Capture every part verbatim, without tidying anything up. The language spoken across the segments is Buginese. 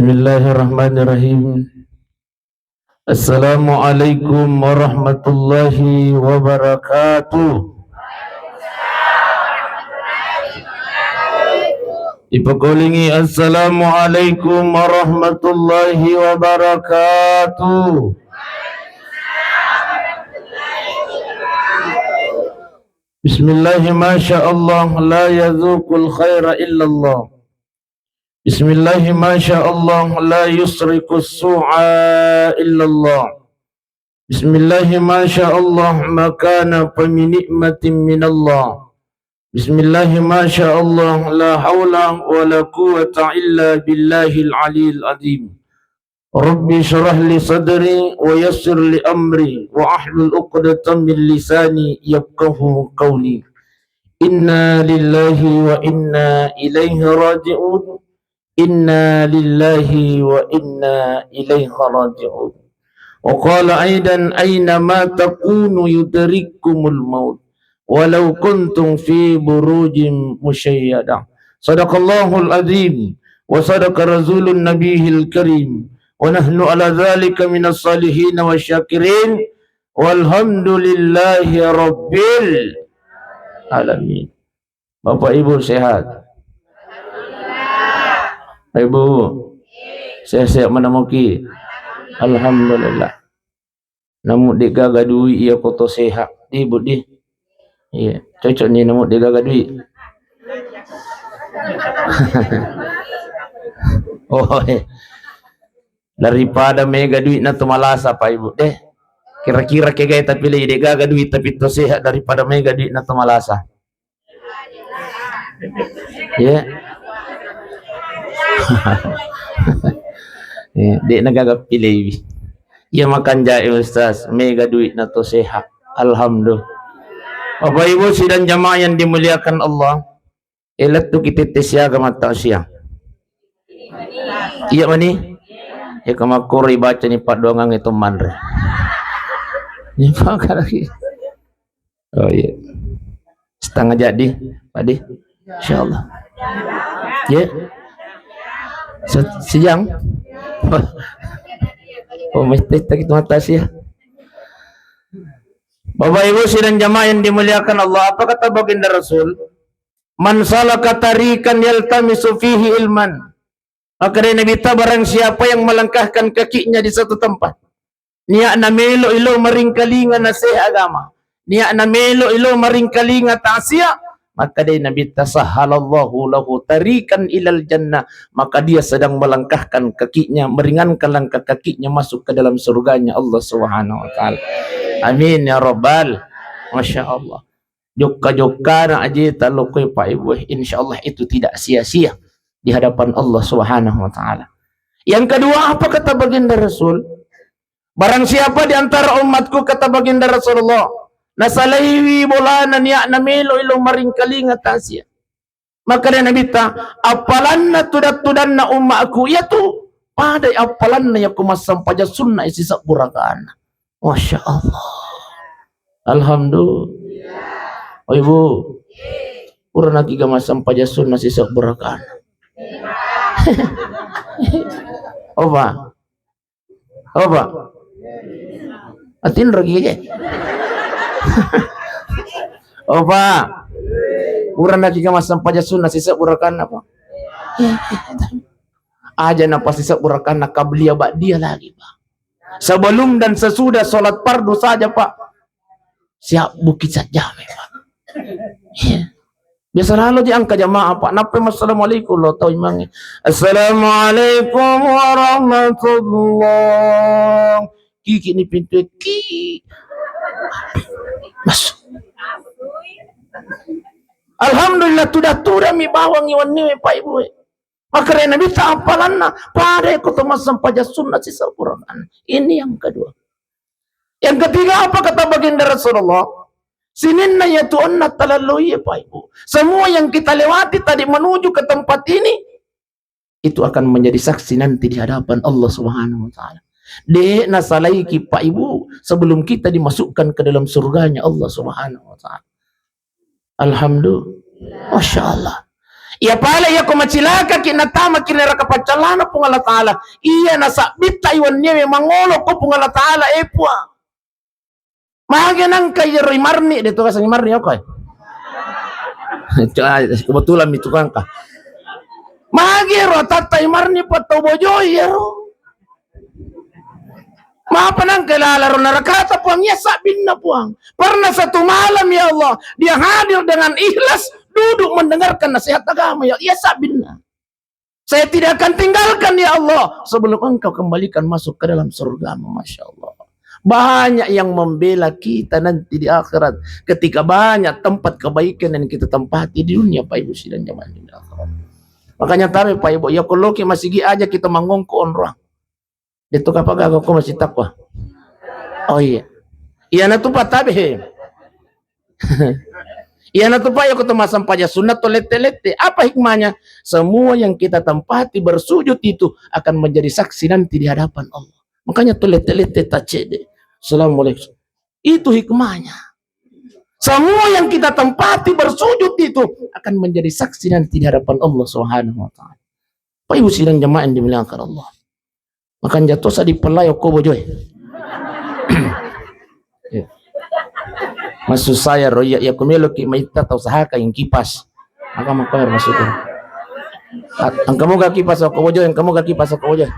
Bismillahirrahmanirrahim. Assalamualaikum warahmatullahi wabarakatuh. Ipakolingi, "Assalamualaikum warahmatullahi wabarakatuh." Bismillah, masya Allah, la yadzuqul khaira illallah. Bismillah, masya Allah, la yusriqus su'a illallah. Bismillah, masya Allah, ma kana fa min ni'matin minallah. Bismillah, masya Allah, la haula wa la quwwata illa billahil aliyil azim. Rabbi syrah li sadri wa yassir li amri wa ahlul uqdatan min lisani yafqahu qawli. Inna lillahi wa inna ilaihi raji'un. Inna lillahi wa inna ilaihi raji'un. Wa qala aidan, aina ma takunu yudrikkumul maut walau kuntum fi burujin musyayyada. Sadaqallahul azim wa sadaqa rasulun nabihil karim wa nahnu ala dzalika minas salihin wa syakirin. Walhamdulillahi rabbil alamin. Bapak Ibu sehat? Ibu sehat-sehat mana muki? Alhamdulillah. Namu de' gaga dui iya ko to sehat. Di, Bu, di. Iya, cocok ni namu de' gaga dui. Oh, eh. Daripada mega duit na to malasa, Pak Ibu. Deh, kira-kira kegai tapi le de' gaga duit tapi to sehat daripada mega duit na to malasa. Iya. Iya, de' na gaga pilewi. Iya, makanja' e, Ustaz, mega duit na to sehat. Alhamdulillah. Bapak Ibu sidang jamaah yang dimuliakan Allah, eh, lettu ki tette siaga mattausiang. Iya mani? Iya, kamakkoro ibaca ni paddoangang itu manre. Ini pakai lagi. Oh iya. Setengah jadi, Pak Di. Insyaallah. Ya. Se-, siang. Oh, mesti kita matasi ya. Bapak Ibu sidang jamaah yang dimuliakan Allah, apa kata baginda Rasul? "Man salaka tariqan yaltamisu fihi ilman." Maka dari Nabi ta, barang siapa yang melangkahkan kakinya di satu tempat, niatna melo ilo maringkalinga nasihat agama, niatna melo ilo maringkalinga ta'ziah, maka dari Nabi ta, "Sahhalallahu lahu tariqan ilal jannah." Maka dia sedang melangkahkan kakinya, meringankan langkah kakinya masuk ke dalam surganya Allah Subhanahu wa Ta'ala. Amin ya Rabbal. Masya Allah. Jokka-jokkana ajeta lokoi, Pak Ibu, insya Allah itu tidak sia-sia di hadapan Allah Subhanahu wa Ta'ala. Yang kedua, apa kata baginda Rasul? Barang siapa di antara umatku, kata baginda Rasulullah, nasalaiwi bolana niatna melo ilo maringkalinga ta'ziah. Maka dari Nabi ta, appalanna tudang-tudanna ummaku iyatu padai appalanna yako massempajang sunna sisebbu rakaanna. Masya Allah. Alhamdulillah. Oh, Ibu, pura nakiga massempajang sunna sisebbu rakaanna. Opa. Opa. Atinro ki. Opa. Pura nakiga massempajang sunna sisebbu rakaanna, Pak. Aja napa sisebbu rakaanna, qabliyah ba'diyah lagi, Pak. Sebelum dan sesudah sholat fardu saja, Pak. Siap bukit saja, Pak. Iya. Biasa lalo di angka jamaah, Pak. Nappa massalamualaikum lo tau imangnge. Assalamualaikum warahmatullah. Kiki ni pintu, ki. Masuk. Alhamdulillah, tuda-tuda mi bawangi wenni, Pak Ibu. Maka dari Nabi ta appalanna, pada ko to massempajang sunna sisebbu rakaanna. Ini yang kedua. Yang ketiga, apa kata baginda Rasulullah? Sininna yatu onna talalloi, Pak Ibu. Semua yang kita lewati tadi menuju ke tempat ini, itu akan menjadi saksi nanti di hadapan Allah Subhanahu wa Ta'ala. De' nasalaiki, Pak Ibu, sebelum kita dimasukkan ke dalam surganya Allah Subhanahu wa Ta'ala. Alhamdulillah. Masya Allah. Iya pale iya ko macilakaki natamaki neraka paccallana Puang Allah Ta'ala, iya nasabbitta iwenniewe mangolo ko Puang Allah Ta'ala, eh Puang. Mage nangka iyaro imarni, de to kasang imarni okko. Kebetulan mi tukangka. Mage ro tatta imarni patau bojoi iyaro. Mapa nangka lala ro narakata Puang, iya sabbinna Puang. Pernah satu malam ya Allah, dia hadir dengan ikhlas duduk mendengarkan nasihat agama ya Allah, iya sabbinna. Saya tidak akan tinggalkan ya Allah sebelum engkau kembalikan masuk ke dalam surgamu. Masya Allah. Banyak yang membela kita nanti di akhirat ketika banyak tempat kebaikan yang kita tempati di dunia, Pak Ibu sidang jamaah di akhirat. Makanya tabe Pak Ibu, ya koloki masigi aja kita mangongko onroang. Itu kapang gaga ko masih takwa. Oh iya. Iya na tu Pak tabe. Iyana tu Pak, iya ko to massampaja sunnah to lette-lette. Apa hikmahnya? Semua yang kita tempati bersujud itu akan menjadi saksi nanti di hadapan Allah. Makanya to lette-lette tacede. Assalamualaikum. Itu hikmahnya. Semua yang kita tempati bersujud itu akan menjadi saksi nanti di hadapan Allah Subhanahu wa Ta'ala. Pak Ibu sidang jamaah yang dimuliakan Allah. Makan jatuh sa dipellai okko bojoe. Iya. Maksud saya ro iya, iya ku meloki maitta tau sahaka yang kipas. Maka maka maksudnya. Engka moga kipas okko bojoe, engka moga kipas okko bojoe.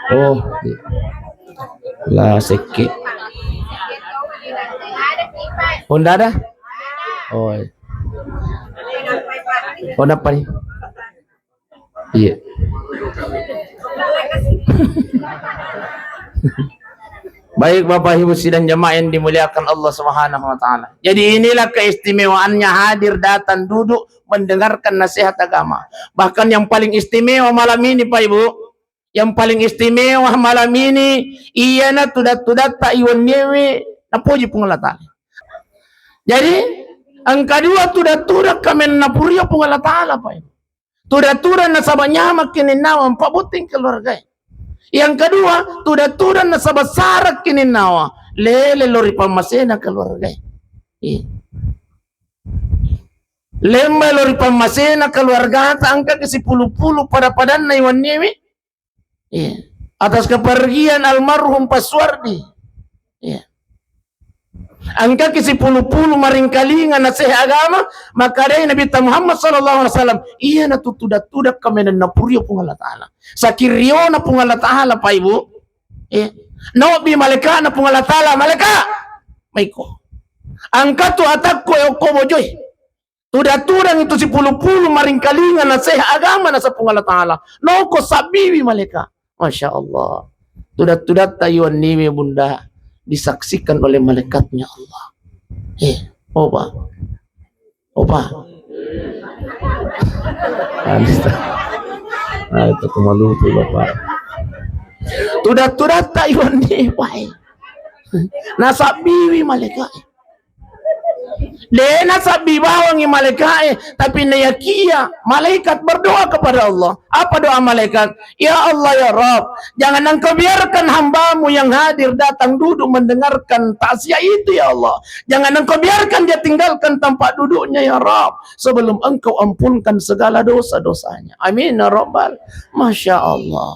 Oh. Iya. La sekke. Honda ada? Oh. Iya. Oh, napa nih? Iya. Baik, Bapak Ibu sidang jamaah yang dimuliakan Allah Subhanahu wa Ta'ala. Jadi, inilah keistimewaannya hadir datang duduk mendengarkan nasihat agama. Bahkan yang paling istimewa malam ini, Pak Ibu, yang paling istimewa malam ini, iyana tudat-tudatta iwenniewe napoji Puang Allah Ta'ala. Jadi, engka dua tudat-tudat kamen napurio Puang Allah Ta'ala, Pak Ibu. Tuda-tuda nasaba nyama kininnawa, mpabotting keluargae. Yang kedua, tuda-tuda nasaba sara kininnawa, lele lo ri pammasena keluargae. Iya. Lemba lo ri pammasena keluargata, engka ke sipulu-pulu pada-padanna iwanniwi. Iya. Atas kepergian almarhum Pak Suwardi. Iya. Engkaki sipulu-pulu maringkalinga naseha agama, makkedai Nabitta Muhammad sallallahu alaihi wasallam, iyana tu tuda-tuda kaminang napurio Puang Allah Ta'ala. Saking riona Puang Allah Ta'ala, Pak Ibu. Iya. Naobbi malaikana Puang Allah Ta'ala, malaika, maiko. Engka tu atakko e okko bojoi. Tudang-tudang itu sipulu-pulu maringkalinga naseha agama nasaba Puang Allah Ta'ala. Noko sabbiwi malaika. Masya Allah. Tudang-tudang tayuanniwi bunda disaksikan oleh malaikatnya Allah. Eh, opa. Opa. Anista. Ah, itu kemalu tu bapak. Tudang-tudang tayuanniwi. Nasabbiwi malaika. De nasabbi bawangi malaika'e, tapi nayakia malaikat berdoa kepada Allah. Apa doa malaikat? Ya Allah, ya Rabb, jangan Engkau biarkan hambamu yang hadir datang duduk mendengarkan takziah itu, ya Allah. Jangan Engkau biarkan dia tinggalkan tempat duduknya, ya Rabb, sebelum Engkau ampunkan segala dosa-dosanya. Amin, ya Rabbal. Masya Allah.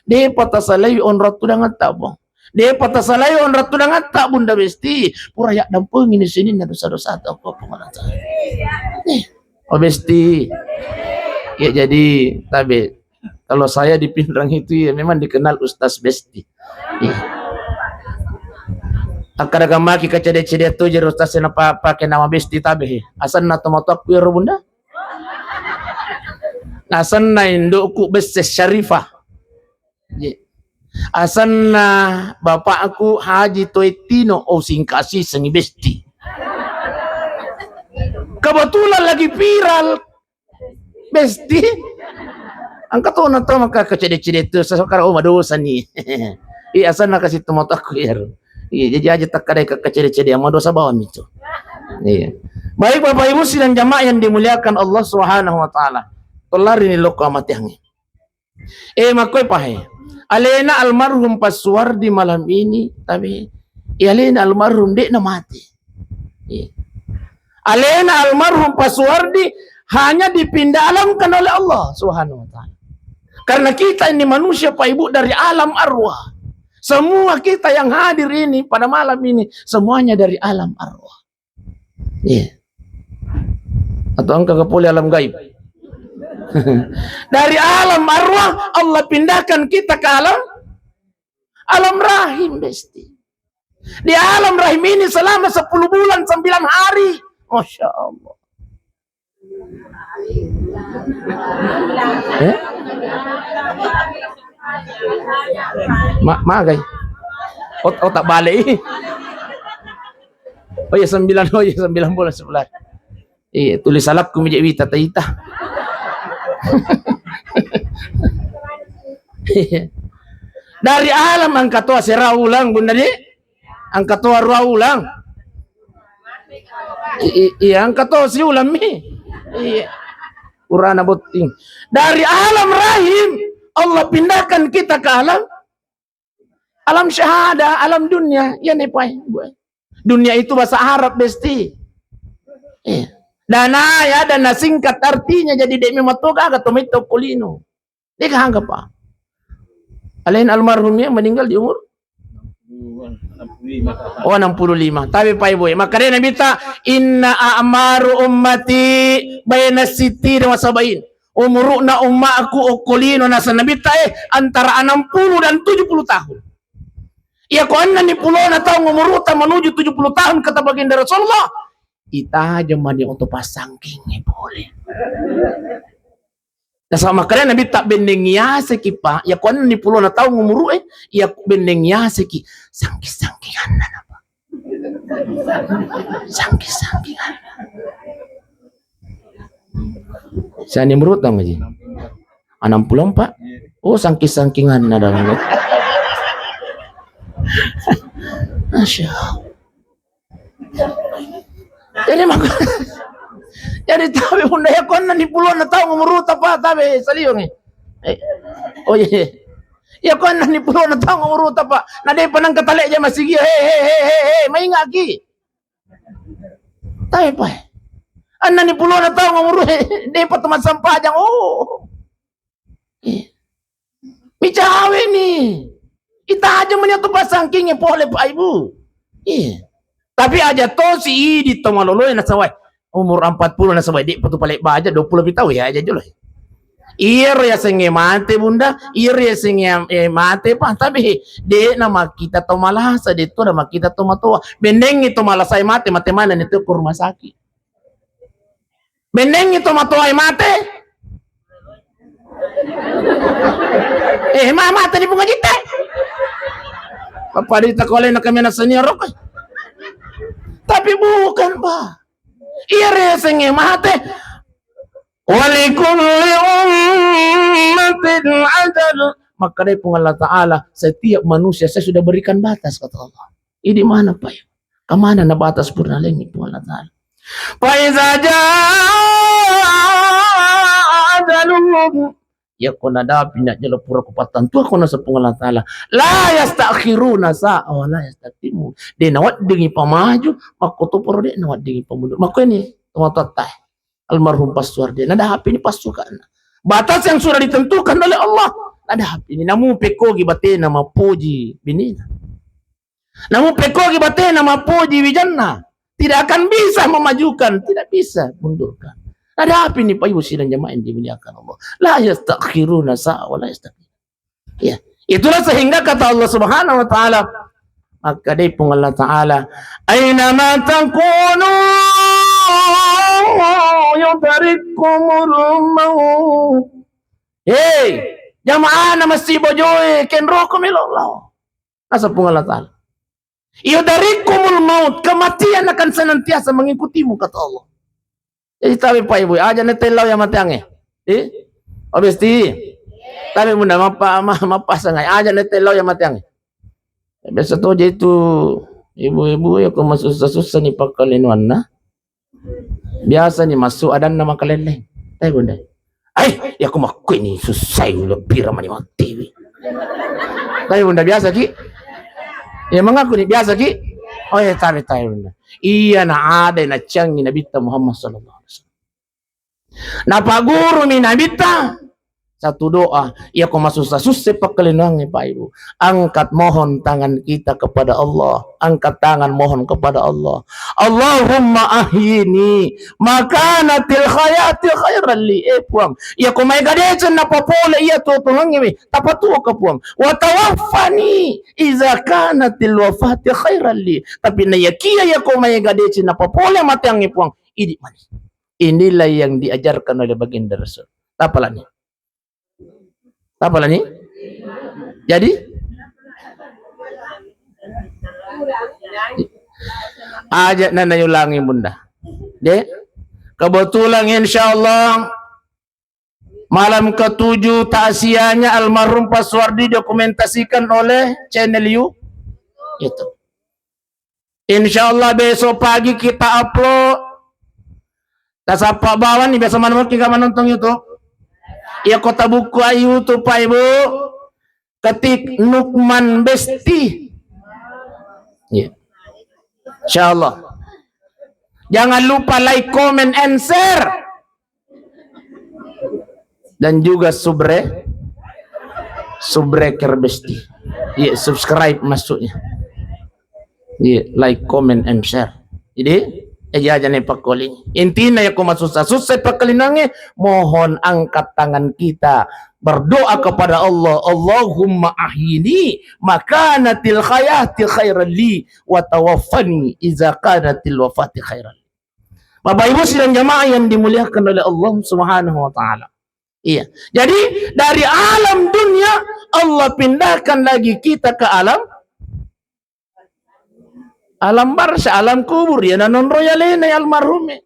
De patasalai onrong tudang tabung. Depa tasalai onrong tudangatta Bunda Besti, pura yaddampengi ni sininna dosa-dosata okko Puang Allah Ta'ala. Eh, oh Besti. Ya jadi tabe. Kalau saya di Pinrang itu ya memang dikenal Ustaz Besti. Iya. Akkada gamaki kacede-cede tu jadi Ustaz sena pa-, pake nama Besti tabe. Asanna tomatoakku ya ro Bunda. Asanna indokku Besse Syarifah. Ye. Asanna bapakku Haji Toettino, oh singka sisengi Besti. Kebetulan lagi viral Besti. Engka tona to maka kacede-cede tu sasokara, oh madosa ni. Iya asanna kasi tomatoakku iyaro. Iya jadi aja takkadai kacede-cede madosa bawang itu. Iya. Baik Bapak Ibu sidang jamaah yang dimuliakan Allah Subhanahu wa Ta'ala. Tollarini lokko amateangnge. Eh, makkoi pahe. Alena almarhum Pak Suwardi malam ini, tapi, eh, alena almarhum de'na mate. Eh. Alena almarhum Pak Suwardi hanya dipindah alamkan oleh Allah Subhanahu wa Ta'ala. Karena kita ini manusia, Pak Ibu, dari alam arwah. Semua kita yang hadir ini pada malam ini, semuanya dari alam arwah. Iya. Atau engka ke pole alam gaib? Dari alam arwah, Allah pindahkan kita ke alam, alam rahim, besti. Di alam rahim ini selama sepuluh bulan, sembilan hari. Masya Allah. Eh? Ma-, magai. Ot-, otak balik. Oh iya, sembilan, oh iya, sembilan bulan sebelas. Iya, tulis salakku mijak wita taita. Dari alam engka toa sera ulang, Bunda, di? Engka toa rua ulang. I-, i-, iya, engka toa siulang mi. Iya. Urana botting. Dari alam rahim, Allah pindahkan kita ke alam, alam syahada, alam dunia. Iya, ne, Pak. Dunia itu bahasa Arab, besti. Iya. Dana, ya, dana singkat artinya, jadi dek memang toga, aga to metto kolino. Deka hangga, Pak. Alain almarhum ya meninggal di umur, oh, enam puluh lima. Tapi, Pak Ibu, maka dia Nabi ta, "Inna a'maru ummati baina sittina wa sabain." Umuruna ummaku okkolino nasa Nabi ta, eh, antara enam puluh dan tujuh puluh tahun. Iya, ko ennani pulona tahun umuruta menuju tujuh puluh tahun, kata baginda Rasulullah, ita aja mani oto pasangking boleh. Nasaba makkeda Nabitta, "Benneng yaseki, Pak, iya ko ennani pulona taung umuru'e, iya benneng yaseki, sangki-sangkinganna, Pak. Sangki-sangkinganna." Siani umuru taung, Haji? Enam puluh empat. Oh, sangki-sangkinganna dong. Masya Allah. Jadi maka, jadi tabe, Bunda, iya ko ennani pulona taung umuruta, Pak, tabe saliongi. Eh, oh iya. Iya ko ennani pulona taung umuruta, Pak. Na depa nengka taleja masigi. He, he, he, he, he, maingaki. Tabe, Pak. Ennani pulona taung umuru, he, depa to massempajang. Oh. Eh. Micawe ni. Ita aja meni tu pasangkinge pole, Pak Ibu. Iya. Tapi aja tosi idi to maloloe nasawai. Umur empat puluh nasawai, di patu pale baja dua puluh lebih tahu ya aja jolo. Iyaro yasengnge mate, Bunda, iyaro yasengnge, eh, mate, Pak, tapi de na makkita to malasa, de to na makkita to matoa. Bennengngi to malasa mate, mate mana ni tu ke rumah sakit. Bennengngi to matoae mate. Eh, ma-, mate ni Pungajitte. Apa ditakolena kami anak senior rokok? Tapi bukan, Pak. Iya, resengnge mate. Walikulli ummatin ajal. Maka dari Puang Allah Ta'ala, setiap manusia saya sudah berikan batas, kata Allah. Ini mana, Pak? Kemana na batas purna lengi Puang Allah Ta'ala? Fa iza jaa ajaluhum. Ya ko nadapi na jalo pura ko pattantua ko nasa Puang Allah Ta'ala. La yastakhiruna sa'a wa la yastaqdimun. De naweddingi pamaju, makko to poro de naweddingi pamundur. Makko ini, tomatoatta. Almarhum Pak Suwardi. Nadapi ni pasukanna. Batas yang sudah ditentukan oleh Allah. Nadapi ni. Namu pekogi batena mapoji binina. Namu pekogi batena mapoji wijanna, tidak akan bisa memajukan, tidak bisa mundurkan. Ada apa ini, Pak Ibu sidang jamaah yang dimuliakan Allah? La yastakhiruna sa'a wa la yastaqdimun. Ya, itulah sehingga kata Allah Subhanahu wa Ta'ala, maka dai Puang Allah Ta'ala, "Aina ma takunu yudrikkumul maut." Hei, jamaah na masih bojoe, kenroko melo lao. Asa Puang Allah Ta'ala. Yudrikkumul maut, kematian akan senantiasa mengikutimu, kata Allah. Jadi, tapi Pak Ibu, aja netellau ya mateange. Eh? Obesti. Tapi Bunda, mapa-, ma-, mapasangai. Aja netellau ya mateange. Biasa to je itu ibu-ibu ya, ko masusah-susah ni pakkalenuanna. Biasa ni masuk adanna makalelleng. Tapi Bunda. Ai, ya ko makkui ni susai ulo pira mani mati. Tapi Bunda biasa ki. Ya mengaku ni biasa ki. Oh ya, tapi, tapi Bunda. Iya na ada naciangi Nabitta Muhammad sallallahu alaihi wasallam. Napagurumi Nabitta satu doa, iya ko masussa-sussa pakkalingangnge, Pak Ibu, angkat mohon tangan kita kepada Allah, angkat tangan mohon kepada Allah. Allahumma ahyini makanatil hayati khairan li. Eh Puang, iya ko maega deceng napapole iya tuo-tuongengnge, tapatuoka Puang. Wa tawaffani iza kanatil wafati khairan li. Tapi naiyakia iya ko maega deceng napapole mateangnge Puang, idi mani. Inilah yang diajarkan oleh Baginda Rasul. Tapalani. Tapalani. Jadi aja nana yulangi Bunda. De, kebetulan insya Allah malam ketujuh takziahnya almarhum Pak Suwardi dokumentasikan oleh channel you itu. Insya Allah besok pagi kita upload. Tasappa bawang ni biasa maneng ki manontong YouTube. Iya ko tabukku YouTube Pak Ibu, ketik Nukman Besti. Iya. Insya Allah. Jangan lupa like, comment, and share. Dan juga subre, subscribe Besti. Iya, subscribe maksudnya. Iya, like, comment, and share. Jadi, aja aja nih pakkoling. Intinya ya, ko masussa-sussa pakkalingangnge, mohon angkat tangan kita. Berdoa kepada Allah, Allahumma ahyini makanatil hayati khairan li wa tawaffani iza kanatil wafati khairan li. Bapak Ibu sidang jamaah yang dimuliakan oleh Allah Subhanahu wa Ta'ala. Iya. Jadi dari alam dunia Allah pindahkan lagi kita ke alam, alam barzah, alam kubur. Ya nanonro ya lena almarhum.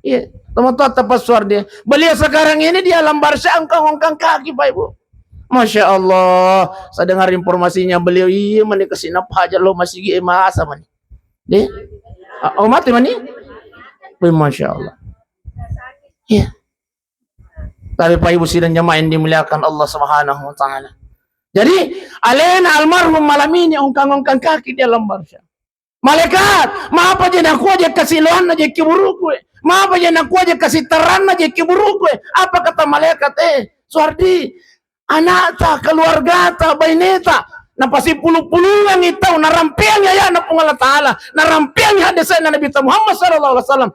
Iya. Teman-teman tepat suar dia. Beliau sekarang ini di alam barzah angkang-angkang kaki Pak Ibu. Masya Allah, saya dengar informasinya beliau iya mani kasih napa aja lo masih masa mani. Deh. Oh, mati mani? Wih, Masya Allah. Iya. Tapi Pak Ibu sidang jamaah yang dimuliakan Allah Subhanahu wa Ta'ala. Jadi, alena almarhum malam ini ongkang-ongkang kaki di alam barzah. Malaikat, mapa je nakua je kasiloanna je kiburuku e? Mapa je nakua je kasitaranna je kiburuku e? Apa kata malaikat? Eh, Suwardi, anakta, keluargata, baineta, napasipulu-pulungangi tau, narampeangi ayana Puang Allah Ta'ala, narampeangi hadesena Nabi Muhammad sallallahu alaihi wasallam.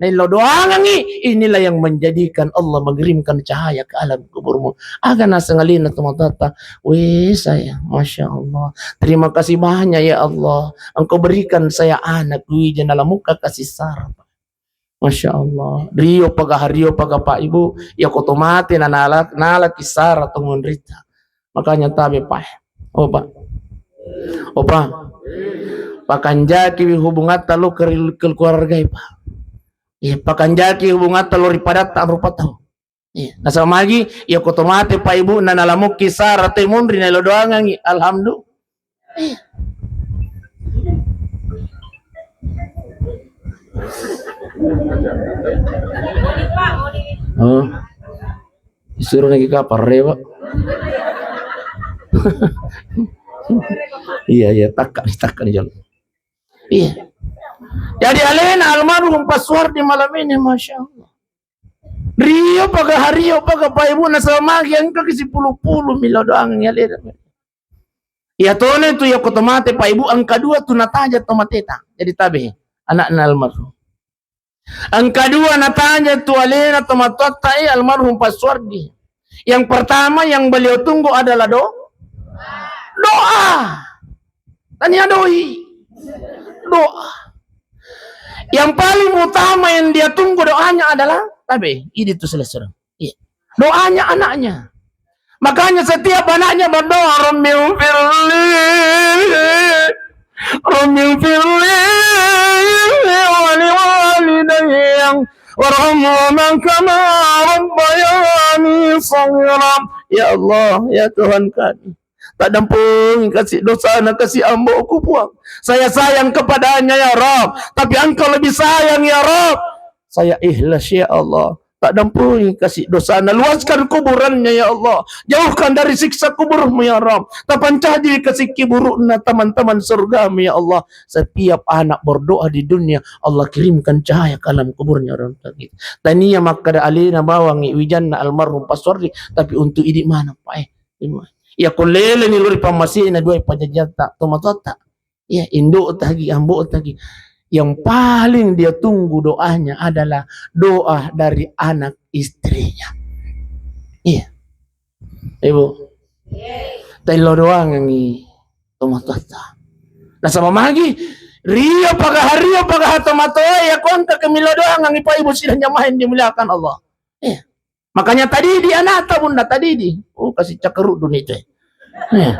Naillau doangangngi, inilah yang menjadikan Allah mengirimkan cahaya ke alam kuburmu. Aga naseng alena tomatoatta, weh saya, Masya Allah. Terima kasih banyak ya Allah. Engkau berikan saya anak, wija nalamuka kasih sara. Masya Allah. Rio paga hario paga Pak Ibu, ya koto mate na nala, nala kisara tongonrita. Makanya tabe Pak. Oh Pak. Oh Pak. Pakanjaki hubungatta lo ke, ke keluarga Pak. Iya, pakanjaki hubungatta lo ri padatta rupa tau. Iya, nasaba magi, iya ko to mate Pak Ibu na nalamukki sara te munri na lo doangangi. Alhamdulillah. Iya. Oh. Disuruh lagi kapar ya, Pak. Iya, iya, takkan, takkan jalan. Iya. Jadi alena almarhum Pak Suwardi malam ini, Masya Allah. Rio paga hario paga Pak Ibu nasaba magi engka ki sipulu-pulu milo doangangi alena. Iya tona itu ya ko to mate Pak Ibu engka dua tu nataja to mateta. Jadi tabe anakna almarhum. Engka dua nataja tu alena to matoatta e almarhum Pak Suwardi. Yang pertama yang beliau tunggu adalah do-, doa. Tania doi. Doa. Yang paling utama yang dia tunggu doanya adalah tabe, idi tu selesai. Iya. Doanya anaknya. Makanya setiap anaknya berdoa, Rabbighfirli, Rabbighfirli wa liwalidayya warhamhuma kama rabbayani shaghira. Ya Allah, ya Tuhan kami, tak dampungi kasih dosana kasih amboku Puang. Saya sayang kepadanya ya Rabb, tapi Engkau lebih sayang ya Rabb. Saya ikhlas ya Allah. Taddampui kasi dosana, luaskan kuburannya ya Allah, jauhkan dari siksa kuburmu ya Rabb, tapancaji kasi kiburukna teman-teman surgamu ya Allah. Setiap anak berdoa di dunia, Allah kirimkan cahaya ke alam kuburnya orang tua kita. Tania makkada alena bawangi wijanna almarhum Pasuardi, tapi untuk idi mana Pak eh. Iya ko lele ni lori pammasina dua pajajatta tomatoatta. Iya, indo tagi, ambo tagi. Yang paling dia tunggu doanya adalah doa dari anak istrinya. Iya. Ibu. Tello doangengi tomatoatta. Nasaba magi rio pagaha, rio pagaha tomatoa ya ko engka kemilo doangengi Pak Ibu sidang jamaah yang dimuliakan Allah. Iya. Makanya tadidi anakta Bunda, tadidi. Oh, kasih cakeru dunia itu. Iya.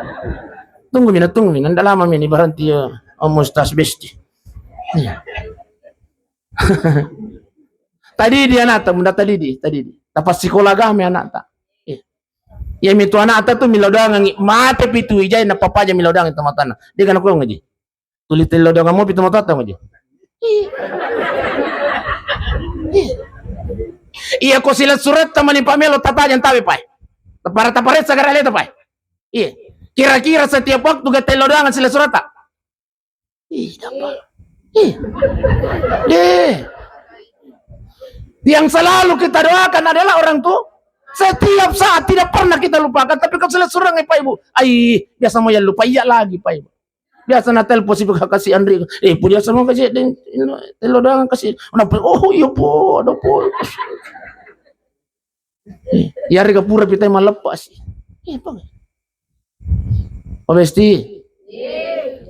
Tunggu mina, tunggu mina. Nda lama mina berhenti ya. Om Ustaz Besti. Iya. Tadidi anakta Bunda, tadidi, tadidi. Tapasikola agama anakta. Iya. Iya mitu anakta tu milo doangengi mate pitu ijai napapaja milo doangengi tomatana. Dia kana kuang aja. Tuli tello doangan mopi tomatoatta maji. Iya ko sila suratta mani pamelo tatajang tabe Pak. Tapara taparessa gara leta Pak. Iya. Kira-kira setiap waktu ga tello doangan sila suratta. Iya, Pak. Iya. Deh. Yang selalu kita doakan adalah orang tua. Setiap saat tidak pernah kita lupakan. Tapi kalau sila surang Pak Ibu, ai biasa mau yang lupa iya lagi Pak Ibu. Biasa na telpon si Kak, kasi Andri, eh, puja sama kasi, deng, ino, tello doangan kasi. Napa? Oh, iya, po, ada po. Eh, iya, rega pura pitai maleppa si. Eh, apa? Oh, Besti.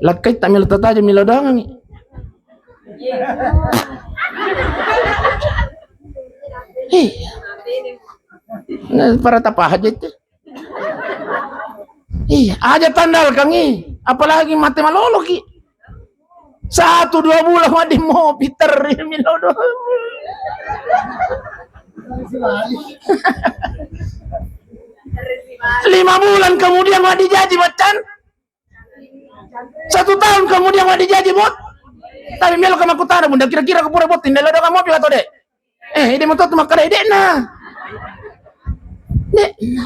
Lakkai tak milo tataja milo doangan. Eh. Nah, para tapaha aja itu. Iya, aja tandalkangi, apalagi mate maloloki. Satu dua bulan madi mopi terri milo doang. Lima bulan kemudian madi jaji macan. Satu tahun kemudian madi jaji bot. Tapi melo kamakutana Bunda, kira-kira ko pura bot tinda lo doang mopi atau dek? Eh, ide moto tu makkada idekna. Dekna.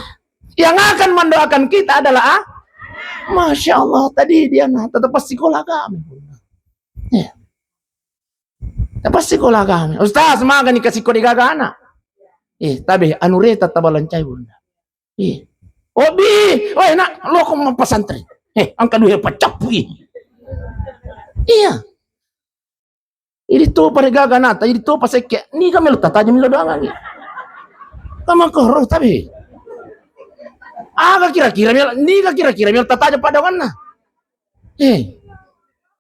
Yang akan mendoakan kita adalah ah? Masya Allah, tadi dia nah tetap pasti sekolah kami. Ya. Tetap pasti sekolah kami. Ustaz, maga ni kasih kode gagana. Eh, tapi anu reta tabalancai Bunda. Eh. Obi, oh enak, lo kok mau pesantren. Eh, angka duit pacapui. Iya. Idi topa regaga nata, idi topa sekke, niga melo tataja milo doangangi. Kama koro tapi. Aga kira-kira melo, niga kira-kira melo tataja padoanganna. Eh.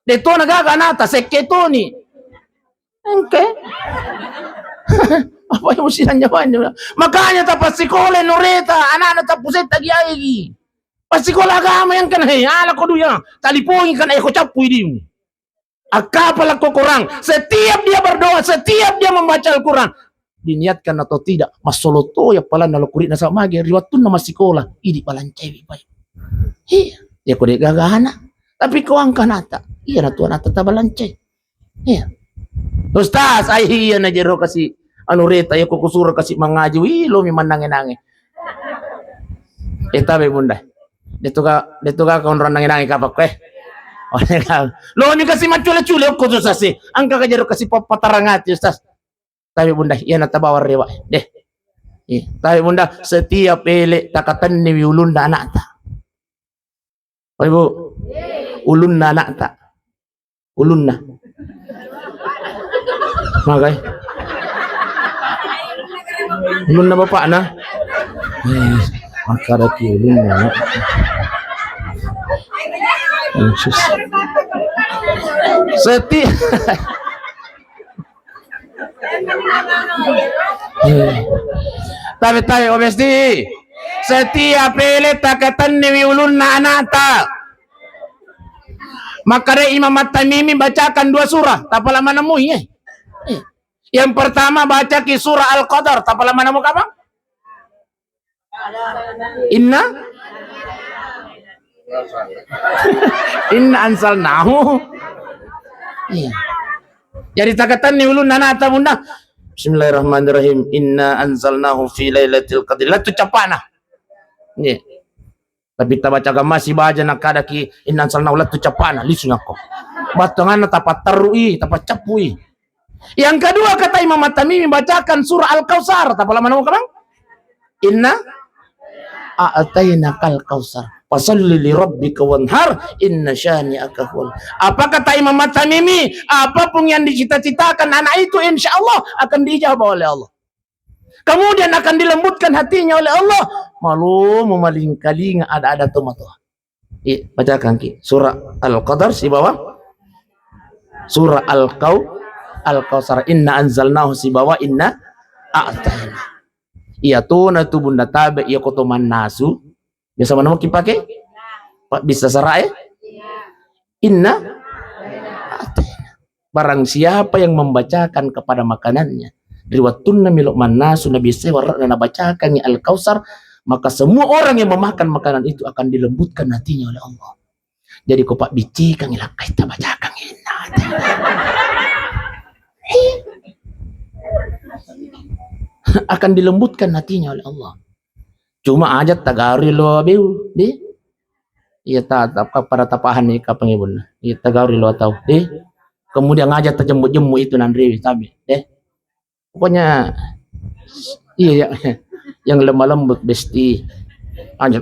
De tona gaga nata sekke toni. Engke. Apa yang mesti nanya banyak? Makanya tapassikola nureta, anak-anak tapusetta giaigi. Passikola agama yang kena, hei, ala ko duya, talipongi kan, eh, ko cappu idimu. Akkapala ko Quran, setiap dia berdoa, setiap dia membaca Al-Quran, diniatkan atau tidak, massoloto ya palanna lo kurit nasaba magi ri wattunna massikola, idi balancewi pai. Iya, ya ko de gaga anak. Tapi ko angka nata, iya na tua nata tabalance. Iya. Ustaz, ai iya na jero kasi anu reta ya ko kusuro kasi mangaji, wi lo mi mannange-nange. Eh, tabe Bunda. Detu ga, detu ga kaunrang nangi-nangi kapakko, eh. Oleh ka. Lo mi kasi maccule-cule okko tu sasi. Angka ka jero kasi pappatarangati, Ustaz. Tabe Bunda, iya na tabawa rewa. Deh. Iya. Tabe Bunda, setiap ele takatenni wi ulunna anakta. Oh, Ibu. Ulunna anakta. Ulunna. Magai. Ulunna bapakna. Eh, makkadaki ulunna. Yesus. Seti-, eh. Tabe-tabe, oh, Besti. Setiap ele takatenni wi ulunna anakta. Makkada Imam At-Tamimi, bacakan dua surah, tapala manemui, eh. Yang pertama bacaki surah Al-Qadar, tapala manemu kapang? Inna? Inna anzalnahu. Iya. Jadi takatenni ulunna anakta Bunda. Bismillahirrahmanirrahim. Inna anzalnahu fi lailatul qadri. Lettu cappana. Iya. Tapi tabaca gamma sibaja nakadaki inna anzalnahu lettu cappana, lisung akko. Battanganna tapatterui, tapacappui. Yang kedua, kata Imam At-Tamimi, bacakan surah Al-Kautsar. Tapalama namo kamang? Inna a'tainakal kautsar. Fasalli li rabbika wanhar, inna syani'aka huwal. Apa kata Imam At-Tamimi? Apapun yang dicita-citakan anak itu, insya Allah akan diijabah oleh Allah. Kemudian akan dilembutkan hatinya oleh Allah. Malu memalingkalinga ada-ada tomatoa. Iya, bacakan ki. Surah Al-Qadar sibawa surah Al-Kau Al-Kautsar. Inna anzalnahu sibawa inna a'taina. Iya tona tu bunda tabe iya koto mannasu. Biasa mana mau kipake? Pak bisa sarae? Inna a'taina. Barang siapa yang membacakan kepada makanannya, ri wattunna melo mannasu nabiassai warra'na nabacakangi Al-Kautsar, maka semua orang yang memakan makanan itu akan dilembutkan hatinya oleh Allah. Jadi ko pabbiccikangi lakkai tabacakangi inna a'taina. Akan dilembutkan hatinya oleh Allah. Cuma aja tagari lo beu, di. Iya ta, ta, pada tapahan nih kapang ibunna. Iya tagari lo tau, di. Kemudian aja tajemmu-jemmu itu nanriwi tabe, deh. Pokoknya iya ya, yang lemah lembut besti. Aja.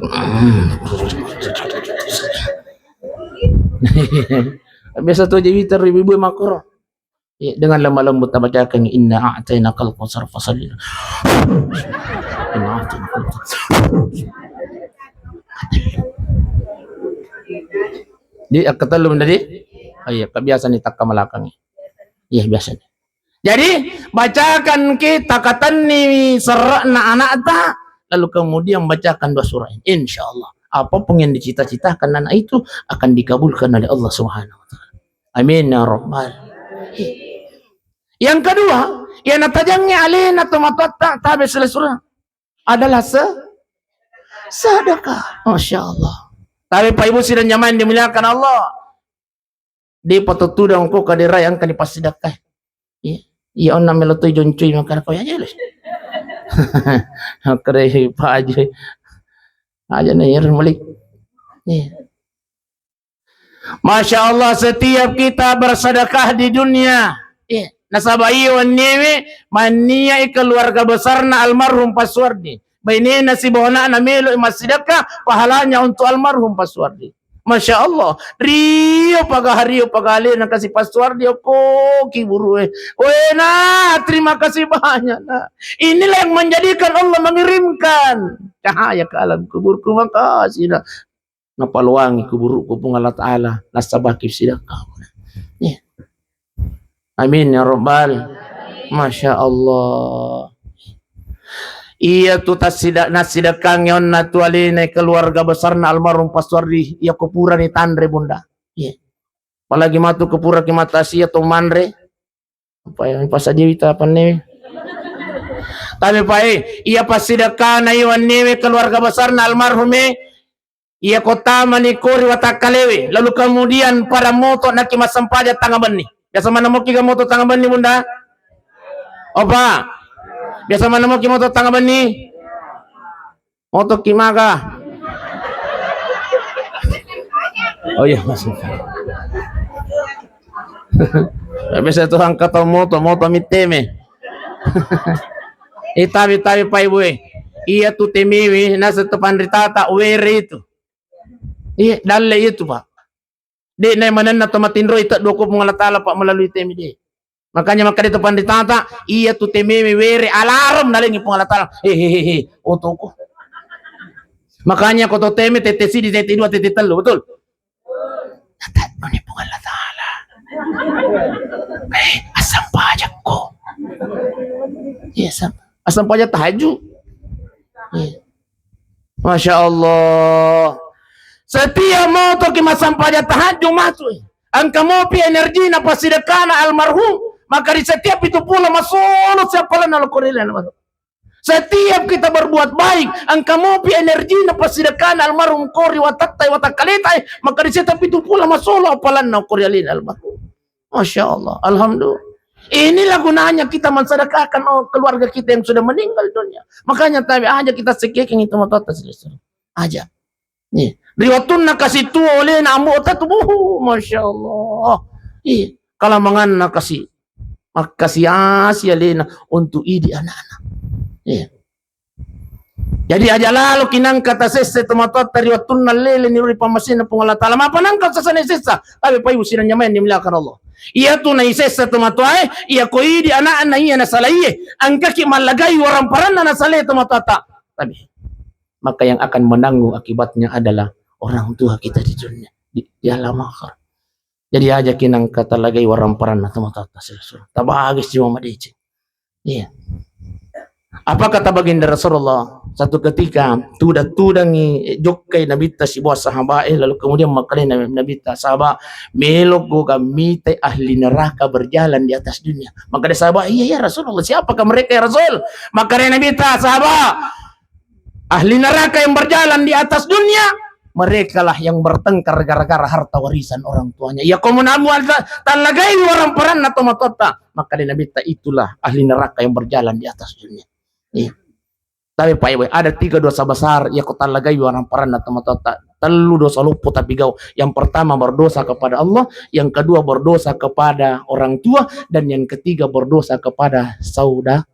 Biasa tuh jadi terus ibu-ibu makro. Iya, dengan lemah lembut tabacakan inna a'tainakal kautsar fasalli. Inna a'tainakal kautsar. Di akkatellu tadi? Oh, iya, kebiasaan ditakka malakangi. Iya, biasa. Jadi, bacakan kita katenni serrekna anakta, lalu kemudian bacakan dua surah ini. Insya Allah, apapun yang dicita-citakan anak itu akan dikabulkan oleh Allah Subhanahu wa Ta'ala. Amin ya rabbal. Yang kedua, yang natajangi alena tomatoatta tabe selesura adalah se sedekah. Masya Allah. Tapi Pak Ibu sidang jamaah yang dimuliakan Allah, di patotuda engko kaderai engka ni passidakka. Iya. Iya onna melo toi joncoi maka ko ya jelas. Kare Pak Haji. Aja nih ya malik. Iya. Masya Allah, setiap kita bersedekah di dunia, iya, nasaba iya wenniewe manniai keluarga besarna almarhum Pasuardi, bainena sibawa anakna melo massidekah, pahalanya untuk almarhum Pasuardi. Masya Allah, rio paga hario paga alena kasi Pasuardi okko kiburue. Wena, terima kasih banyak nak. Inilah yang menjadikan Allah mengirimkan cahaya ke alam kuburku. Makasih nak. Napaloangi kuburu'ku Puang Allah Ta'ala, nassabaki sidakka. Iya. Amin ya rabbal. Masya Allah. Iya tu tassida-, nassidakkangi onna tu alena keluarga besarna almarhum Pasuardi, iya ko purani tanre bunda. Iya. Apalagi matu ko puraki matasia to manre. Apa ya, pasadiwi ta pannewe. Tapi pae, iya passidakkana iwannewe keluarga besarna almarhume, iya kota manikori watakkalewe, lalu kemudian pada moto naki massempajang tanga benni. Biasa mana moki ga moto tanga benni, Bunda? Opa. Biasa mana moki moto tanga benni? Motoki maga. Oh iya, maksudnya. Biasa tu angka tau moto, moto mitteme. Eh, tapi, tapi, Pak Ibu, eh. Iya tu temewe, nasa tu panritata, were itu. Iya, dalle itu, Pak. De' na manenna to matinroi teddu ko Puang Allah Ta'ala, Pak, melalui teme de'. Makanya makkeda to panritata, iya tu temewe were alarm nalengi Puang Allah Ta'ala. He, he, he, he, otoko. Makanya ko to teme tette sidi, tette dua, tette tellu, betul? Natedduni Puang Allah Ta'ala. Eh, assampajakko. Iya, sam-, assampajang tahajud. Iya. Masya Allah. Setiap motoki massampajang tahajud matu. Engka mopi energi na passidekkana almarhum, maka di setiap itu pula masolo siappalanna lokko ri almarhum. Setiap kita berbuat baik, engka mopi energi na passidekkana almarhum ko ri watatta, watakkaleta, maka di setiap itu pula masolo appalanna ko ri alena almarhum. Masya Allah, alhamdulillah. Inilah gunanya kita mensedekahkan, oh, keluarga kita yang sudah meninggal dunia. Makanya tabe aja kita sekiakan itu matotta selesai. Aja. Iya. Ri wattunna kasi tuo alena ambo'ta tu, buhu, Masya Allah. Iya. Kalamanganna kasi, makkasi-asi alena untuk idi anak-anak. Iya. Jadi aja lalo kinangka tasessa tomatoatta ri wattunna lele ni ri pammasena Puang Allah Ta'ala. Mapa nangka sasana sessa? Tapi Bapak Ibu sidang jamaah yang dimuliakan Allah. Iya tu naisessa tomatoae, iya ko idi anak-anak iya nasalaie. Angkaki mallagai waramparanna nasalaie tomatoatta. Tapi maka yang akan menanggung akibatnya adalah orang tua kita di dunia, di, di alam akhir. Jadi aja kinangka talagai waramparanna tomatoatta selesai. Tabagi siwa madeceng. Iya. Apa kata baginda Rasulullah? Satu ketika tuda-tudangi, eh, jokkai Nabitta sibuah sahabat, eh, lalu kemudian makkalai Nabi, Nabitta sahabat, melo goga mitai ahli neraka berjalan di atas dunia. Maka dia sahabat, iya ya Rasulullah, siapakah mereka ya Rasul? Maka dia Nabitta sahabat, ahli neraka yang berjalan di atas dunia, merekalah yang bertengkar gara-gara harta warisan orang tuanya. Ya, komo namu talagai waramparanna tomatoatta. Maka dia Nabitta itulah ahli neraka yang berjalan di atas dunia. Iya. Tapi Pak Ibu, ada tiga dosa besar ya ko talagai waramparanna tomatoatta. Tellu dosa loppo tapi gau. Yang pertama berdosa kepada Allah, yang kedua berdosa kepada orang tua, dan yang ketiga berdosa kepada saudara.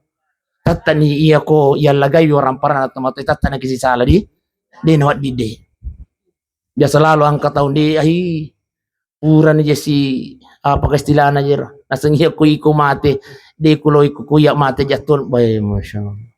Tattani iya ko yallagai waramparanna tomatoatta, tattana kisi sala di de nawaddi de. Biasa lalo angka taung de, ai purani jesi, apa istilahna jero? Naseng iya ko iko mate, de kulo iko kuya mate jatun. Bae, Masya Allah.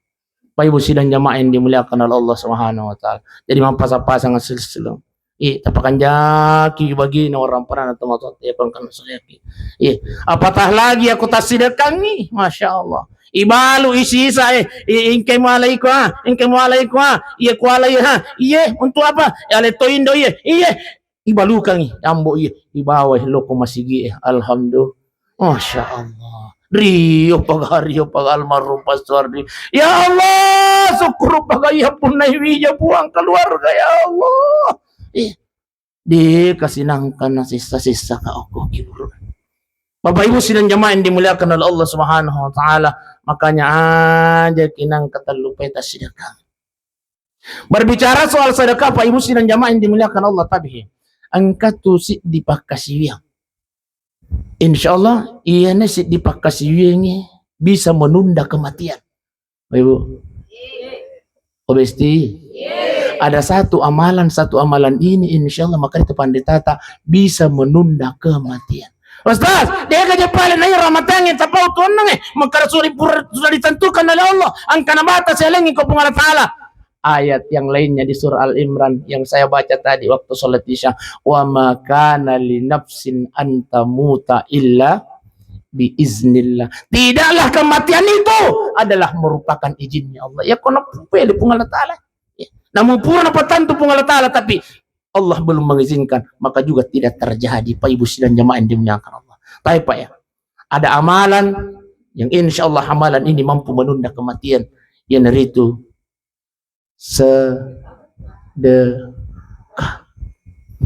Bapak Ibu sidang jamaah yang dimuliakan oleh Allah Subhanahu wa Ta'ala. Jadi mampasa-pasang silsilah. Eh, tapakanjaki bagina waramparanna tomatoatta, ya, pangkana sayaki. Eh, apatah lagi aku tassidekangi, Masya Allah. Ibalu isisa, eh, eh, engkai mualai ko, ah, engkai mualai ko, ah, iya kualai, ha, iya, untuk apa? Ya, le to indo, iya, iya. Ibalukangi, ambo, iya, ibawa loko masigi, eh, alhamdulillah. Masya Allah. Rio paga, rio paga almarhum Pak Suwardi. Ya Allah, syukur paga iya punna iwija puang keluarga, ya Allah. Eh, de kasi nangka nasessa-sessa ka okko kiburu. Bapak Ibu sidang jamaah yang dimuliakan oleh Allah Subhanahu wa Ta'ala, makanya aja kinangka tallupai tassidekang. Berbicara soal sedekah, Pak Ibu sidang jamaah yang dimuliakan Allah, tabihi. Engka tu siddi pakkasiwiang. Insya Allah, iyana siddi pakkasiwiangnge bisa menunda kematian. Bapak Ibu. Oh, besti. Ada satu amalan, satu amalan ini insya Allah maka itu panditata bisa menunda kematian. Ustaz, de gaga pale na iro amatangnge tapau tuonnangnge, makkada sudah dipur-, sudah ditentukan oleh Allah, engkana bata selengi ko Puang Allah Ta'ala. Ayat yang lainnya di surah Al Imran yang saya baca tadi waktu sholat Isya, "Wa ma kana li nafsin an tamuta illa bi iznillah." Tidaklah kematian itu adalah merupakan izinnya Allah. Ya, kono pupele Puang Allah Ta'ala. Ya. Namun pura napatantu Puang Allah Ta'ala, tapi Allah belum mengizinkan, maka juga tidak terjadi, Pak Ibu sidang jamaah yang dimuliakan Allah. Tapi Pak ya, ada amalan yang insya Allah amalan ini mampu menunda kematian, iyanaritu sedekah.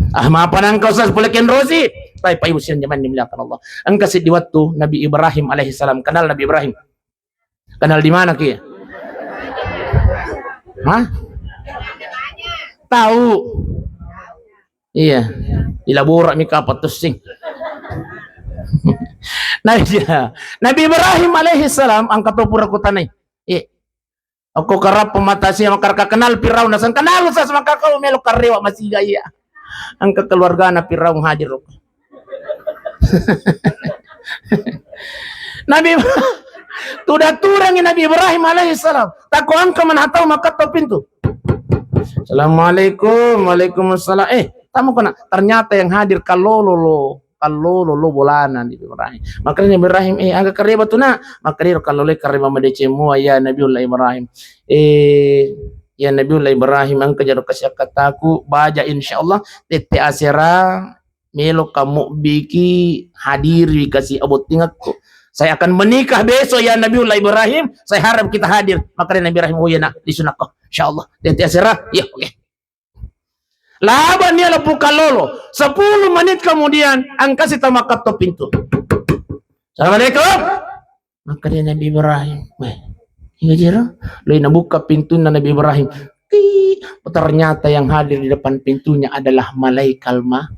Ah, mapa nangka Ustaz pole kenrosi? Tapi Pak Ibu sidang jamaah yang dimuliakan Allah. Engka siddi wattu Nabi Ibrahim alaihissalam, kenal Nabi Ibrahim? Kenal di mana, Ki? Hah? Tahu? Iya. Ilabora mi kapang tussing. Nah, iya. Nabi Ibrahim alaihissalam, engka to pura kutanai. Iya. Okko karappa mata sia makkada kenal Firaun, naseng kenal Ustaz, maka kau melo karewa masiga iya. Engka keluargana Firaun hadir. Nabi Ibra-, tuda-tudangi Nabi Ibrahim alaihissalam. Tako engka manatau makkatto pintu. Assalamualaikum, waalaikumsalam. Eh, tamu kena. Ternyata yang hadir kallolo lo, kallolo lo bolana Nabi Ibrahim. Makanya Nabi Ibrahim, eh, aga kareba tu nak. Makanya kallolo kareba madeceng mua ya Nabiullah Ibrahim. Eh, ya Nabiullah Ibrahim, engka jaro kasiakkataku, baja insyaallah tette asera melo kamu biki hadiri kasi abottingakku. Saya akan menikah besok ya Nabiullah Ibrahim, saya harap kita hadir. Makanya Nabi Ibrahim, oh iya nak, disunakko. Insyaallah. Tette asera, ya, oke. Laba nia lebu kallolo. Sepuluh menit kemudian, engkasi tau makkatto pintu. "Assalamualaikum." Makkeda Nabi Ibrahim, "Weh, iya jero?" Loi nabukka pintunna Nabi Ibrahim. Tii, ternyata yang hadir di depan pintunya adalah malaikat ma-,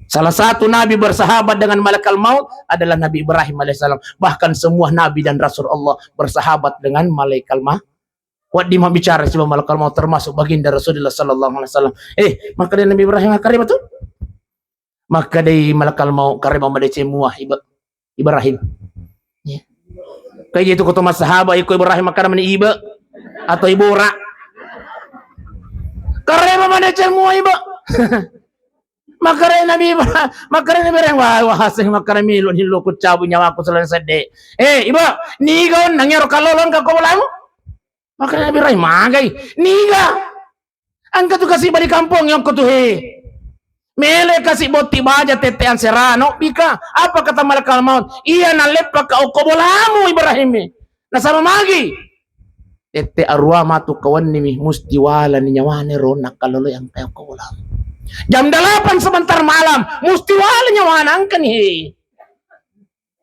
salah satu nabi bersahabat dengan malaikat maut adalah Nabi Ibrahim alaihissalam. Bahkan semua nabi dan rasul Allah bersahabat dengan malaikat ma-, wedding mabbicara sibawa malaikat maut, termasuk baginda Rasulullah sallallahu alaihi wasallam. Eh, makkeda Nabi Ibrahim, "Akkareba tu?" Makkedai malakal maut, "Kareba madeceng mua Ibe-, Ibrahim." Ya. Kaji itu koto massahaba iko Ibrahim makkeda mani Ibe atau Ibora. "Kareba madeceng mua Ibe." Makkeda Nabi Ibra-, makkeda Nabi Ibrahim, "Wah, wah, seng makkeda melo ni lo kucabu nyawaku selain sedde." "Eh, Ibe, niga on nangero kalolong ka ko bolamu?" Makkeda Nabi Ibrahim, "Magai, niga? Engka tu kasi bali kampong yokko tu he. Mele kasi botti baja tettean serano bika." Apa kata malakal maut? "Iya naleppaka okko bolamu Ibrahim e." Nasaba magi? Tette arua matu kawanni mi musti walani nyawane ro nakkalolo engka okko bolamu. Jam delapan sebentar malam musti wala nyawana engkani he.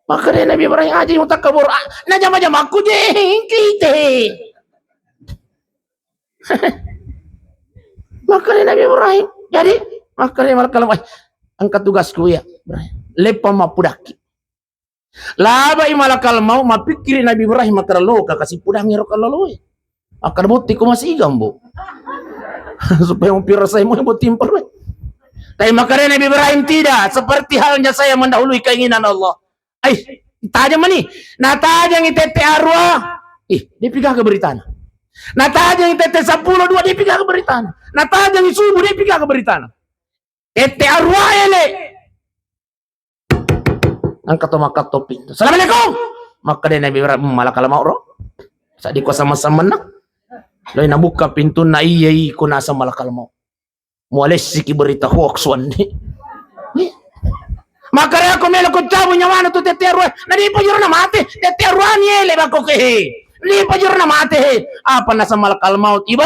Makkeda Nabi Ibrahim, "Aja utakabur, ah, najama-jamakku je, engki te." Makkeda Nabi Ibrahim, jadi, makkeda malakal maut, "Engka tugasku iya, Ibrahim. Leppa mappudakki." Labai malakal maut, mappikkiri Nabi Ibrahim, makkeda, "Lo, kakasi pudangi ro kaloloe." Makkeda, "Botti ko masiga, Mbo." Supaya mupirasai mo botti mperwe. Tapi makkeda Nabi Ibrahim, "Tidak, seperti halnya saya mendahului keinginan Allah." Ai, tajang mani. Natajangi tette arua. Ih, depi gaga beritana. Natajangi tette seppulo dua, depi gaga beritana. Natajangi subuh, depi gaga beritana. Tette arua ele. Angka to makkatto pintu. "Assalamualaikum." Makkeda Nabi Ibrahim, "Hmm, malakal maut ro. Saddi ko sama-samanna." Loi nabukka pintunna, iya iko naseng malakal maut. Mualessiki berita hoax wanni. Makkeda ko melo ko cabu nyawana tu tette arua. Nadipa juruna mate. Tette arua ni ele bako ke. Nadipa juruna mate he. Apa naseng malakal maut? "Iba.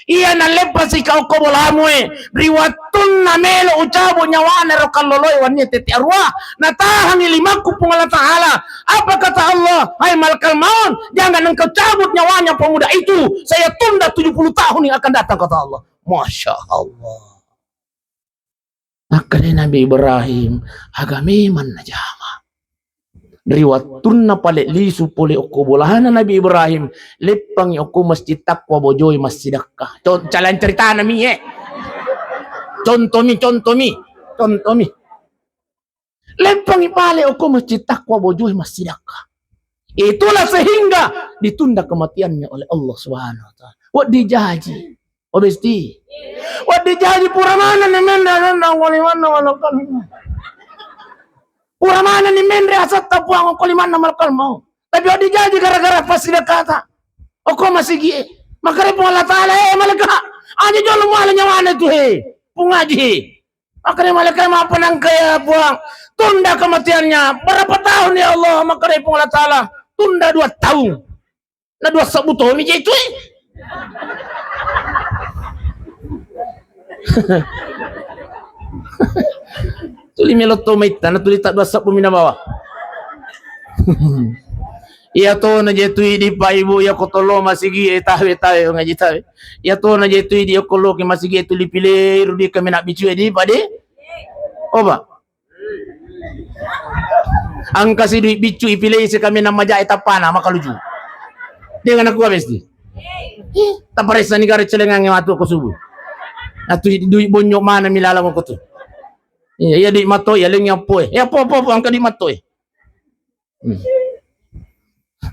Iya naleppasi kau ko bolamu e. Ri wattunna melo ucabu nyawana ro kalloloe wanni tette arua. Natahangi limakku Puang Allah Ta'ala." Apa kata Allah? "Hai malakal maut, jangan engkau cabut nyawanya pemuda itu. Saya tunda tujuh puluh tahun yang akan datang," kata Allah. Masya Allah. Makkeda Nabi Ibrahim, aga memang najama. Ri wattunna pale lisu pole okko bolana Nabi Ibrahim, leppangi okko Masjid Taqwa Bojoi massidakka. Con-, jalan ceritana mi, eh. Contoh mi, contoh mi, contoh mi. Leppangi pale okko Masjid Taqwa Bojoi massidakka. Itulah sehingga ditunda kematiannya oleh Allah Subhanahu wa Ta'ala. Wedding jaji. Oh, besti. Wedding jaji pura manenni menre asenna okko limanna malakal. Pura manenni menre asenna Puang okko limanna malakal maut. Tapi wedding jaji gara-gara passidakkata. Okko masigie. Makkeda Puang Allah Ta'ala, "Eh, malaikat, aja jolo muala nyawana tu he. Pungaji he." Makkeda malaikat, "Mappa nangka ya Puang? Tunda kematiannya. Berapa tahun ya Allah?" Makkeda Puang Allah Ta'ala, "Tunda dua tahun." Na dua sebbu tomi je itu, eh. Tuli melo to maitta, na tuli ta dua sebbu mina bawa. Iya to na je tu idi Pak Ibu, iya ko tolo masigi e tawe tawe ngaji tawe. Iya to na je tu idi okko loki masigi e tuli pile rudi kami nak bicu e di Pak de. Oba. Engka si duit biccu ipilei si kami namajai tappana makaluju. Dengan aku habis di. Taparessa ni gare celengange matu ko subuh. Atu duit bonyo mana milala ko tu. Iya, iya duit mato ya lengi apoe. Ya apo apo apo engka duit mato e. Hmm.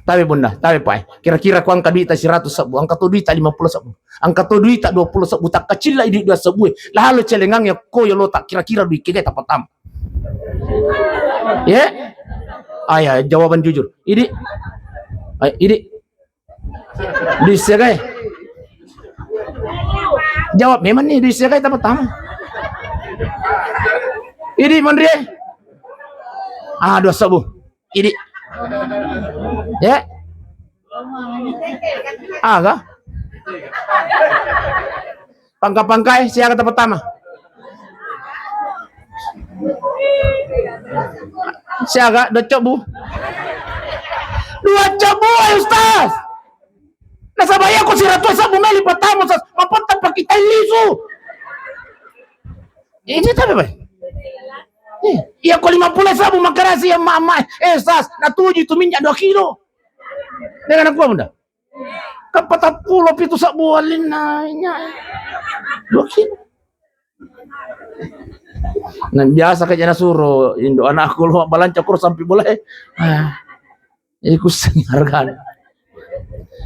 Tabe bunda, tabe pae. Kira-kira ko engka duita siratu sebbu, engka to duita lima pulo sebbu, engka to duita dua pulo sebbu, takkacilla i duit dua sebbu e. Lalo celengange ko yolo tak kira-kira duit kega tapatama. Ye? Aya, jawaban jujur. Idi. Ay, idi. Duit siaga e? Jawab memang ni duit siaga e tapatama. Idi monri e. Ah, dua sebbu. Idi. Ya. Aga? Pangka-pangka e siaga tapatama. Siaga dua cebbu. Dua cebbu, eh, Ustaz. Nasaba iya ko siratu sabbu meli patamu, Ustaz. Mapotta pakitai lisu. Ini tapi, Pak. Eh, iya ko lima puluh sabbu makarasi ya, Mak, Mak. Eh, Ustaz, natuju itu minyak dua kilo. Dengan aku, Bunda. Kan patappulo pitu sabbu alinna, nya. Dua kilo. Nah, biasa kaja nasuro indo anakku lo balanja kuro sampai boleh. Ah. Iku seng hargana.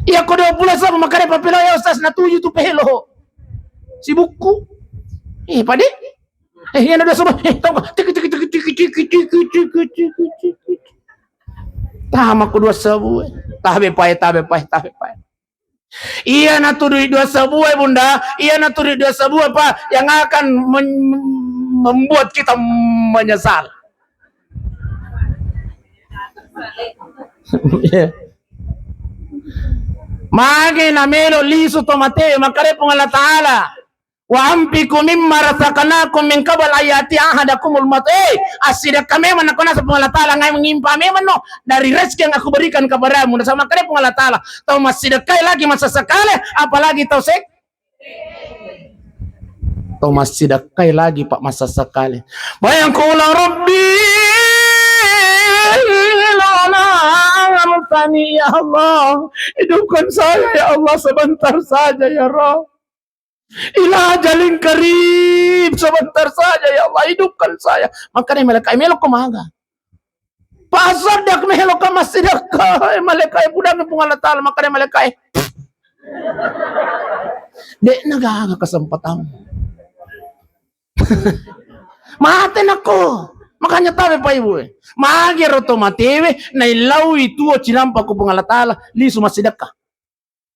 Iya ko dua puluh sabbu makanya papelo ya Ustaz, natuju tu pelo. Sibukku. Eh, pade? Eh, iya na dua sabbu. Eh, tau ka? Tiki, tiki, tiki. Tama ko dua sabbu, eh. Tabe pae, tabe pae, tabe pae. Iya na tu dua sabbu, eh, Bunda. Iya na tu dua sabbu apa yang akan men-, membuat kita menyesal. Iya. Magi na melo lisu to mate, makare Puang Allah Ta'ala. Wa anfiqu mimma razaqnakum min qabl an ya'tiya ahadakumul maut. Eh, assidekka memang nakko naseng Puang Allah Ta'ala, ngai mengimpa memang no dari rezeki yang aku berikan kepadamu. Nasaba makkeda Puang Allah Ta'ala, tau massidekkai lagi massessekale, apalagi tau sek-, tau massidekkai lagi, Pak, massessekale. Bayangku ulang, Rabbi, law akhartani, ya Allah, hidupkan saya, ya Allah, sebentar saja, ya Rabb. Ila ajalin qarib, sebentar saja, ya Allah, hidupkan saya. Makanya malaikat, melo ko maga. Pasaddaq, melo ko massidekka. Eh, malaikat, pudangi Puang Allah Ta'ala, makanya malaikat. Dek na gaga kesempatan. Mate nakko. Makanya tabe Pak Ibu, eh. Magi ro to matewe, naillaui tuo cinampa ko Puang Allah Ta'ala, lisu massidekka.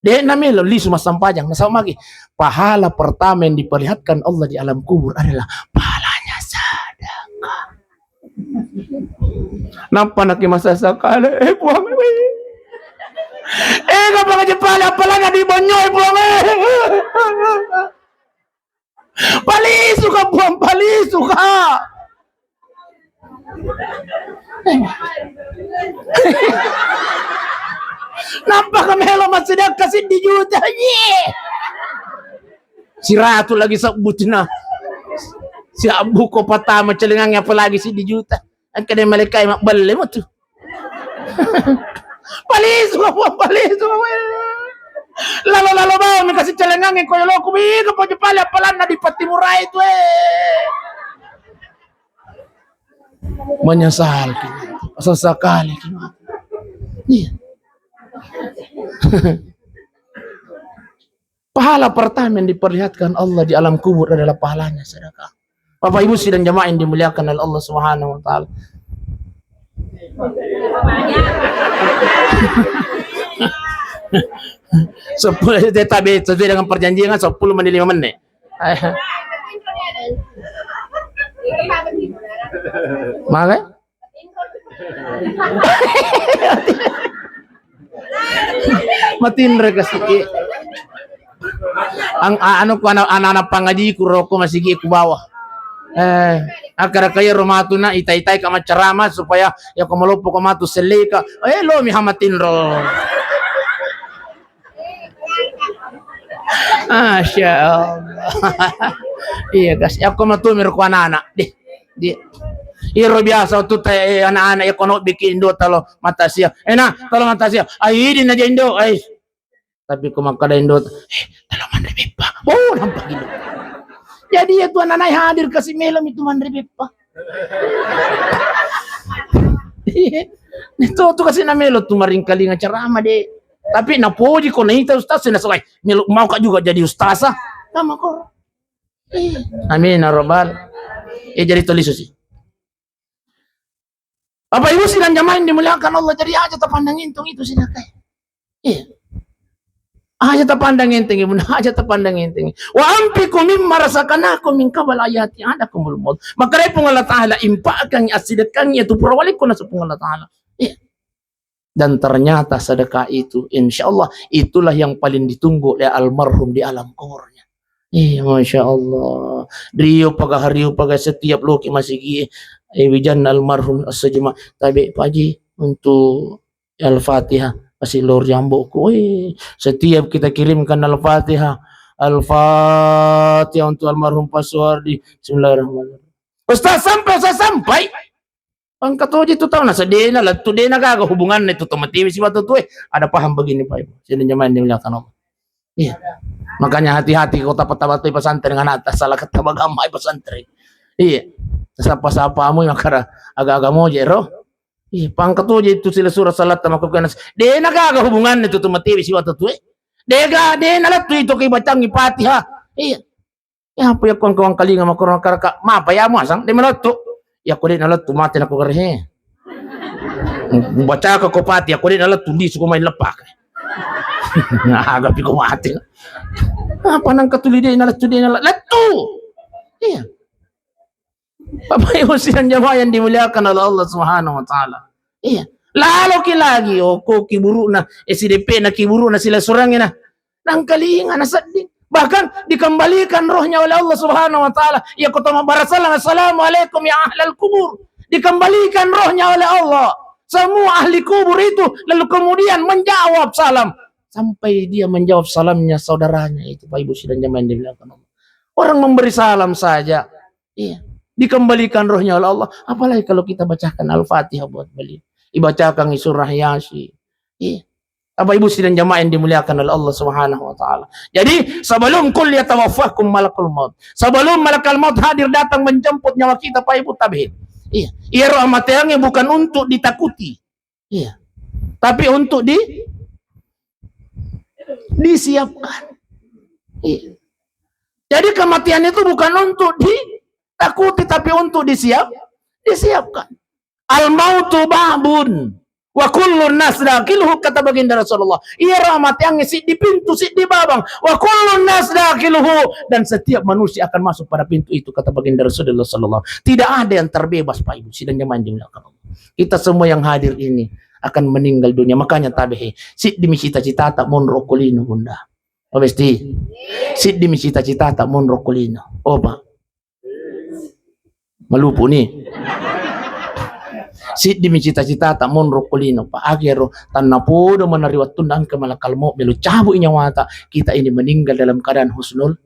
Dek na melo lisu massampajang, nasaba magi pahala pertama yang diperlihatkan Allah di alam kubur adalah pahalanya sedekah. Nappa naki massessekale, eh, Puang, eh. Eh, ngapa ngaja pale, apalagi di banyo, eh, Puang, eh. Palisuka, Puang, palisuka. Nappa ka melo massidekka siddi juta, ye. Siratu lagi sebbutina. Siabbu ko patama celengangnge apalagi siddi juta. Engka de malaikat mabbelle mo tu. Palisu, Puang, palisu. Lalo-lalo bawang mi kasi celengangnge ko yoloku, bi, ko pojo pale apalanna dipattimurai tu, eh. Menyesal ki. Sesekali ki. Iya. Pahala pertama yang diperlihatkan Allah di alam kubur adalah pahalanya sedekah. Bapak Ibu sidang jamaah yang dimuliakan oleh Allah Subhanahu wa Ta'ala. Sepuluh, tetapi sesuai dengan perjanjian kan sepuluh menit lima menit. Maka? Matinre kasi. Ang, a-, anu ku ana-, anak-anak pangajiku roko masigi ku bawa. Eh, akkada kaya ro matu na itai-itai ka maccarama supaya ya ko maloppo ko matu sellei ka. Eh, lo mi hamatinro. Masya Allah. Iya, gas. Yakko matu mi ro ko anak-anak. Deh. Di, iro biasa tu te, eh, anak-anak ya kono bikin indo talo mata sia. Eh, nah, talo mata sia. Ai, idi na dia indo, ai. Tapi ko makkada indo, eh, talo manre beppa. Oh, nampak indo. Jadi ya tu anak-anak hadir kasi melo mi tu manre beppa. Itu tu kasi na melo tu maringkalinga ceramah de. Tapi napoji ko naita ustaz sih, nasokai. Melo mau ka juga jadi ustazah. Sama ko. Amin ya rabbal. Eh, jadi tulis sih. Bapak Ibu sidang jamaah yang dimuliakan Allah, jadi aja tapandang entong itu sedekah. Iya. Aja tapandang enteng, Ibu, aja tapandang enteng. Wa anfiqu mimma razaqnakum min qabl an ya'tiya ahadakumul maut. Maka dari Puang Allah Ta'ala, infakkan, assidekkang, itu pura walikku naseng Puang Allah Ta'ala. Iya. Dan ternyata sedekah itu, insya Allah, itulah yang paling ditunggu oleh almarhum di alam kuburnya. Eh, Masya Allah. Rio paga, rio paga setiap loki masigi. eh, wijanna almarhum Assojuma, tabe Pak Haji untuk Al-Fatihah, kasih lor jamboku. Wih, setiap kita kirimkan Al-Fatihah, Al-Fatihah untuk almarhum Pak Suwardi. Bismillahirrahmanirrahim. Ustaz sampai, Ustaz sampai. Engka toje tu tau naseddena lettu, de nagaga hubunganna itu to matiwi sibawa tu tue. Ada paham begini Pak Ibu. Sini jamaah yang dimuliakan Allah. Iya. Makanya hati-hati kau tapa-tapa tu pesantren anak tak salah kata bagama pesantren. Iya. Sapa-sapa mu makara aga-aga moje ro. Iya, pangka toje itu sila surat salat tama kau kena. De nagaga hubunganna itu to matiwi sibawa tu tue. Dega, de nalettu itu ki bacangi Fatihah. Iya. Ya apa ya kuang kuang kalinga makorona karaka mapa ya muasang de malettu. Ya kode nalettu mate nako gerehe. Baca ke kopati ya kode nalettu di suku main lepak. Nah, aga piko mate. Apa nang katuli de nalettu de nalettu. Iya. Bapak Ibu sidang jamaah yang dimuliakan oleh Allah Subhanahu wa taala. Iya. Lalo ki lagi, oh, ko kiburuna, eh, si depe na kiburuna sila surangina. Nangkalinga nasedding. Bahkan dikembalikan rohnya oleh Allah Subhanahu wa taala. Ya kutama barasalam, "Assalamualaikum ya ahlal kubur." Dikembalikan rohnya oleh Allah. Semua ahli kubur itu lalu kemudian menjawab salam. Sampai dia menjawab salamnya saudaranya itu, Pak Ibu sidang jamaah yang dimuliakan Allah. Orang memberi salam saja. Iya. Dikembalikan rohnya oleh Allah. Apalagi kalau kita bacakan Al-Fatihah buat beliau. Dibacakan surah Yasin. Iya. Bapak Ibu sidang jamaah yang dimuliakan oleh Allah Subhanahu wa taala. Jadi, sebelum kul yatawaffakum malakul maut. Sebelum malakal maut hadir datang menjemput nyawa kita, Pak Ibu tabihin. Iya. Iya, roh amateangnge bukan untuk ditakuti. Iya. Tapi untuk di disiapkan. Iya. Jadi kematian itu bukan untuk ditakuti tapi untuk disiap disiapkan. Al mautu babun wa kullun nas dakhiluhu, kata baginda Rasulullah. Iya, rahmatiangnge siddi pintu, siddi babang. Wa kullun nas dakhiluhu, dan setiap manusia akan masuk pada pintu itu, kata baginda Rasulullah sallallahu. Tidak ada yang terbebas, Pak Ibu sidang jamaah yang dimuliakan Allah. Kita semua yang hadir ini akan meninggal dunia. Makanya tabehe, siddimi cita-citata monro ko lino, Bunda. Oh, besti. Siddimi cita-citata monro ko lino. Oh, Pak. Malupu ni. Siddimi cita-citata monro ko lino, Pak. Agero tanna podo manari wattunna engka malakal maut melo cabut nyawata. Kita ini meninggal dalam keadaan husnul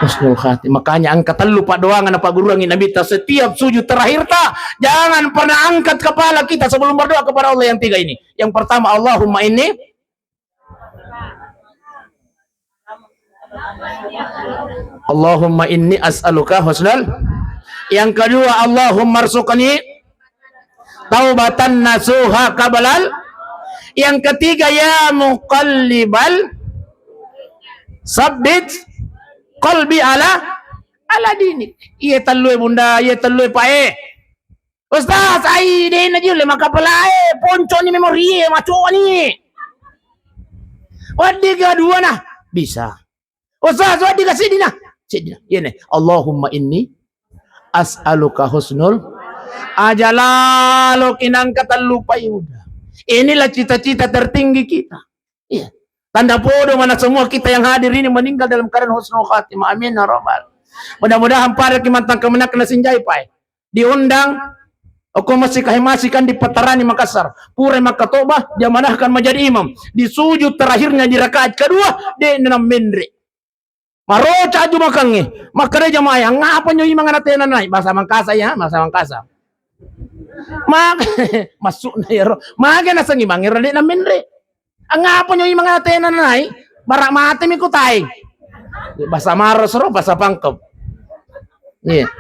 husnul khatimah. Makanya engka tellu paddoangeng napagguruangngi Nabitta setiap sujud terakhirta, jangan pernah angkat kepala kita sebelum berdoa kepada Allah yang tiga ini. Yang pertama, Allahumma inni, Allahumma inni as'aluka husnul. Yang kedua, Allahumma rzuqni taubatan nasuha qablal. Yang ketiga, ya muqallibal sabbit qalbi ala ala dinik. Iye tellue, Bunda, iye tellue, Pak, e. Ustaz, ai de na jiulle makkapalae, ponconi memorie, maconi. Wedding ga dua na? Bisa. Ustaz, wedding ga siddi na? Siddi na. Iyene, Allahumma inni as'aluka husnul. Aja lalo kinangka tellu pai udah. Inilah cita-cita tertinggi kita. Iya. Tanda podo mana semua kita yang hadir ini meninggal dalam keadaan husnul khatimah. Amin ya rabbal. Mudah-mudahan pada kimantang kemenang kena sinjai pai. Diundang, okko masih kahimasi kan di Patarani Makassar. Pura makkatoba, diamanahkan menjadi imam. Di sujud terakhirnya di rakaat kedua, de' namenre. Maroca aju makangnge. Makkeda jamaah, "Ngapa nyo imang ana tena nai?" Bahasa Mangkasa ya, bahasa Mangkasa. Mak-, maksudna yaro. Mage naseng imang ero de' namenre. Ngapa nyo imang ana tena nai? Bara mate mi kutai. Bahasa Maros ro, bahasa Pangkep. Iya.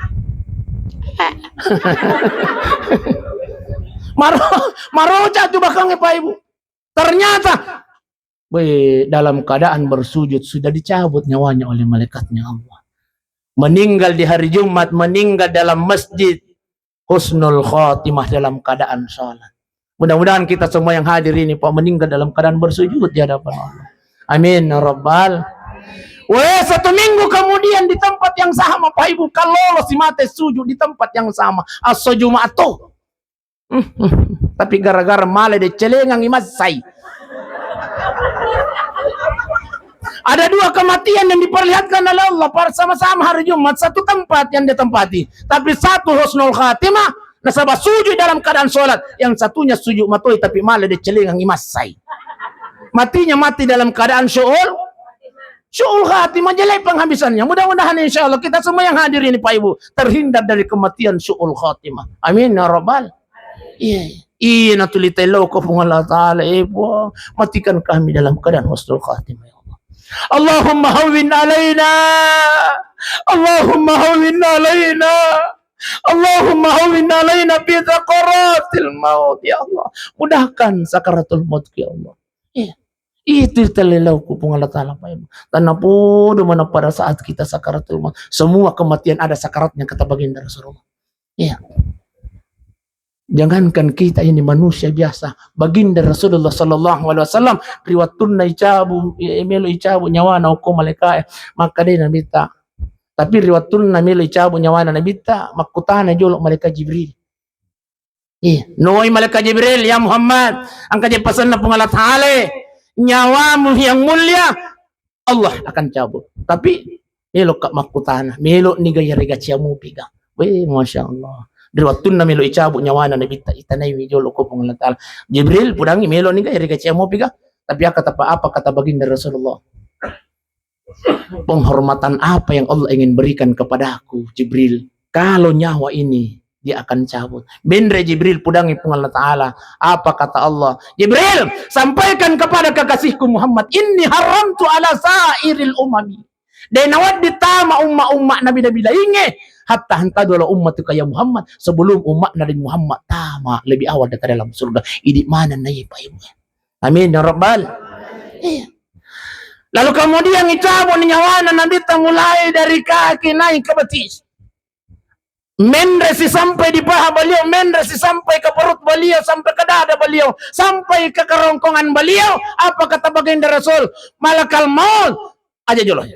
Maro-, maroca aju makangnge, Pak Ibu. Ternyata, weh, dalam keadaan bersujud sudah dicabut nyawanya oleh malaikatnya Allah. Meninggal di hari Jumat, meninggal dalam masjid, husnul khatimah dalam keadaan salat. Mudah-mudahan kita semua yang hadir ini, Pak, meninggal dalam keadaan bersujud di hadapan Allah. Amin ya rabbal. Weh, satu minggu kemudian di tempat yang sama, Pak Ibu, kalau si mate sujud di tempat yang sama. Asso Jumat tuh. Tapi gara-gara male de' celengang i massai. Ada dua kematian yang diperlihatkan oleh Allah bersama-sama hari Jumat, satu tempat yang dia tempati, tapi satu husnul khatimah, nasaba sujud dalam keadaan sholat, yang satunya sujud matoi tapi malah dia celengang imassai. Matinya mati dalam keadaan syu'ul, syu'ul khatimah, jelek penghabisannya. Mudah-mudahan insya Allah kita semua yang hadir ini, Pak Ibu, terhindar dari kematian syu'ul khatimah. Amin ya rabbal. Iya, iya, natuli tellau ko Puang Allah Ta'ala, eh, Puang, matikan kami dalam keadaan husnul khatimah, ya Allah. Allahumma hawwin alaina. Allahumma hawwin alaina. Allahumma hawwin alaina fi sakaratil maut, ya Allah. Mudahkan sakaratul maut, ya Allah. Iya. Itu tellau ko Puang Allah Ta'ala, Pak Ibu. Karena podo mana pada saat kita sakaratul maut. Semua kematian ada sakaratnya, kata baginda Rasulullah. Iya. Jangankan kita ini manusia biasa, baginda Rasulullah sallallahu alaihi wasallam, ri wattunna icabu, eh, melo icabu nyawana okko malaikae, makkeda Nabitta. Tapi ri wattunna melo icabu nyawana Nabitta, makkutana jolo malaikat Jibril. Iya, noi malaikat Jibril, "Ya Muhammad, engka je pasenna Puang Allah Ta'ala, nyawamu yang mulia, Allah akan cabut. Tapi melo ka makkutana, melo niga iyarega ciamupi ga?" Weh, Masya Allah. Ri wattunna melo icabu nyawana Nabitta, itanaiwi jolo ko Puang Allah Ta'ala. Jibril, pudangi, melo niga iyarega ciamupi ga? Tapi apa kata, apa kata baginda Rasulullah? Penghormatan apa yang Allah ingin berikan kepadaku, Jibril? Kalau nyawa ini dia akan cabut. Benre Jibril, pudangi Puang Allah Ta'ala. Apa kata Allah? "Jibril, sampaikan kepada kekasihku Muhammad, inni haramtu ala sairil umami." De nawedding tama umma-umma nabi-nabi laingnge, hatta hantadu ala ummatuka ya Muhammad, sebelum umma'na Nabi Muhammad tama lebih awal ke dalam surga. Idi maneng na iye, Pak Ibu. Amin ya rabbal. Iya. Lalu kemudian dicabut nyawana Nabitta mulai dari kaki naik ke betis. Menre si sampai di paha beliau, menre si sampai ke perut beliau, sampai ke dada beliau, sampai ke kerongkongan beliau. Apa kata baginda Rasul? "Malakal maut, aja jolo.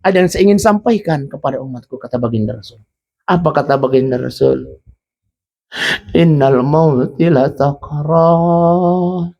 Ada yang saya ingin sampaikan kepada umatku," kata baginda Rasul. Apa kata baginda Rasul? "Innal mauti la sakarat.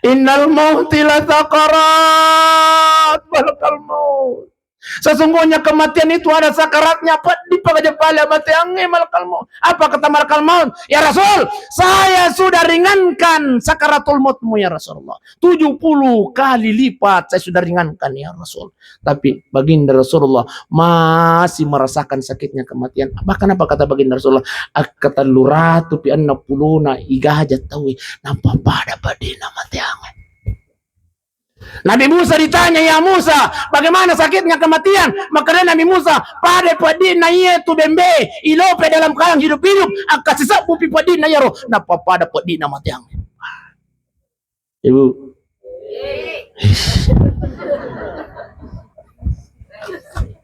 Innal mauti la sakarat." Malakal maut. Sesungguhnya kematian itu ada sakaratnya, peddi pagaja pale amateangnge malakal maut. Apa kata malakal maut? "Ya Rasul, saya sudah ringankan sakaratul mautmu, ya Rasulullah. Tujuh puluh kali lipat saya sudah ringankan, ya Rasul." Tapi baginda Rasulullah masih merasakan sakitnya kematian. Bahkan apa kata baginda Rasulullah? "Akkatellu ratu pi enneng pulona igaja tauwe, nappa pada peddi'na mateangnge." Nabi Musa ditanya, "Ya Musa, bagaimana sakitnya kematian?" Makkeda Nabi Musa, "Pada peddi'na iye tu bembe, ilope dalam keadaan hidup-hidup, akkasisebbupi peddi'na iyaro, nappa pada peddi'na mateangnge." Ibu.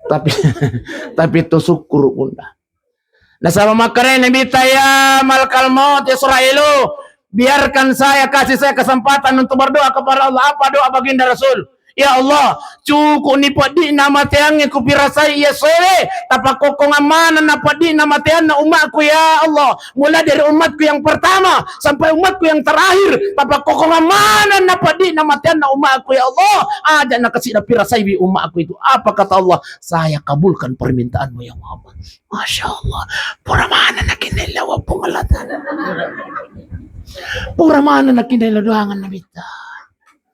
Tapi, tapi to sukkuru, Bunda. Nasaba makkeda Nabitta, "Ya malakal maut, ya Israilu, biarkan saya, kasih saya kesempatan untuk berdoa kepada Allah." Apa doa baginda Rasul? "Ya Allah, cukup ni peddi'na mateangnge kupirasai iya soewe, tapakkokkongang maneng na peddi'na mateanna umatku, ya Allah. Mulai dari umatku yang pertama sampai umatku yang terakhir, tapakkokkongang maneng na peddi'na mateanna umatku, ya Allah. Aja nakasi'na pirasaiwi umatku itu." Apa kata Allah? "Saya kabulkan permintaanmu, ya Muhammad." Masya Allah. Pura maneng nakinellau Puang Allah Ta'ala. Pura maneng nakinellau doangan Nabitta.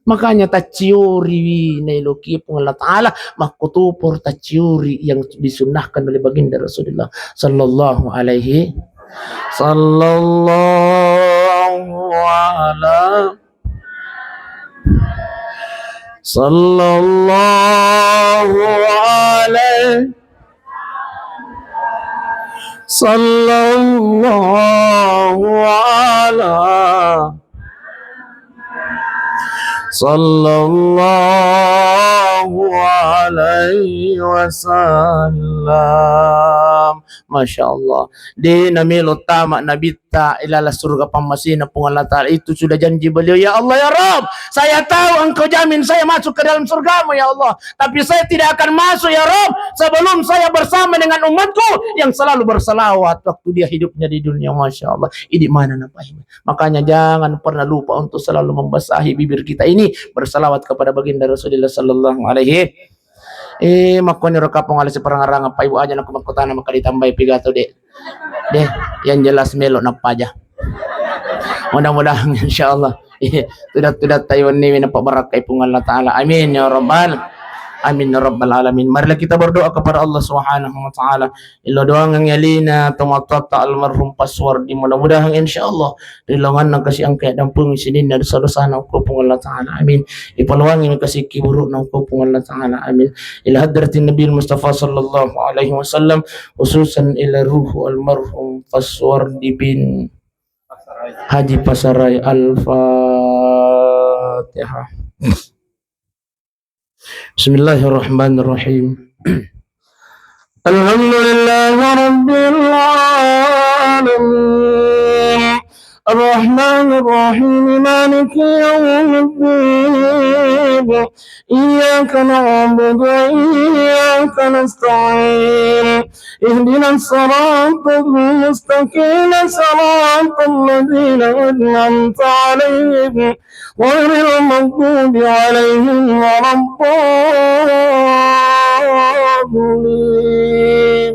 Makanya taccioriwi naeloki Puang Allah Ta'ala, makkutoparo tacciori yang disunnahkan oleh baginda Rasulullah sallallahu alaihi, sallallahu ala, sallallahu alaihi, sallallahu ala, sallallahu alaihi wasallam. Masya Allah. De namelo tama nabitta ilala surga pammasena Puang Allah Ta'ala. Itu sudah janji beliau. Ya Allah, ya Rabb, saya tahu engkau jamin saya masuk ke dalam surgamu, ya Allah. Tapi saya tidak akan masuk, ya Rabb, sebelum saya bersama dengan umatku yang selalu bersalawat waktu dia hidupnya di dunia. Masya Allah. Ini mana namanya? Makanya jangan pernah lupa untuk selalu membasahi bibir kita ini bersalawat kepada baginda Rasulullah sallallahu alaihi. Eh, makkoni ro kapang ala siparang-arang apa ibu aja nakku makkutana maka ditambahi pigato de. De, yang jelas melo nappaja. Mudah-mudahan insyaallah. Eh, tudat-tudat taiwan ni napabarakai Puang Allah Ta'ala. Amin ya rabbal. Amin ya rabbal alamin. Marilah kita berdoa kepada Allah Subhanahu wa Ta'ala. Illo doangengngi alena tomatoatta almarhum Pasuwardi. Mudah-mudahan insyaallah ri laonganna kasi engka yaddampengi sininna dosa-dosana okko Puang Allah Ta'ala. Amin. Ipaloangi kasi kiburu'na okko Puang Allah Ta'ala. Amin. Ila hadratin Nabi Mustafa sallallahu alaihi wasallam, khususan ila ruhu almarhum Pasuwardi bin Haji Pasarai. Al-Fatihah. بسم الله الرحمن الرحيم. الحمد لله رب العالمين. الرحمن الرحيم. مالك يوم الدين. إياك نعبد وإياك نستعين. اهدنا الصراط المستقيم. صراط الذين أنعمت عليهم غير المغضوب عليهم ولا الضالين.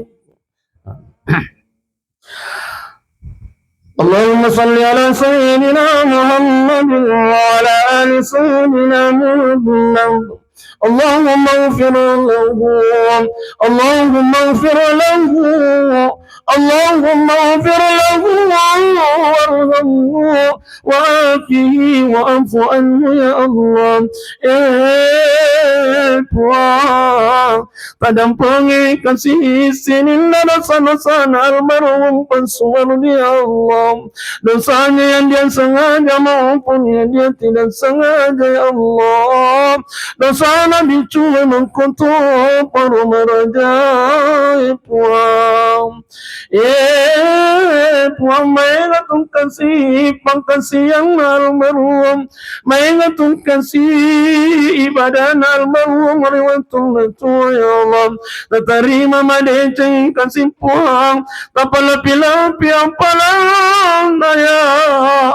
اللهم صل على سيدنا محمد وعلى آل سيدنا محمد. اللهم اغفر له. اللهم اغفر له. اللهم اغفر له وارحمه وعافه واعف عنه يا الله. Eh, Puang, padampengi kasi sininna dosa-dosana almarhum Pasuwardi ya Allah. Dosanya yang dia sengaja maupun yang dia tidak sengaja ya Allah. Dosana biccu mangkoto paro marajai Puang. Eh, Puang, maega tungkasi pangkasiang almarhum, maega tungkasi ibadana almarhum ri wettunna tuo ya Allah. Tatarima madeceng kasi Puang, tapalapi-lapi ampalanna ya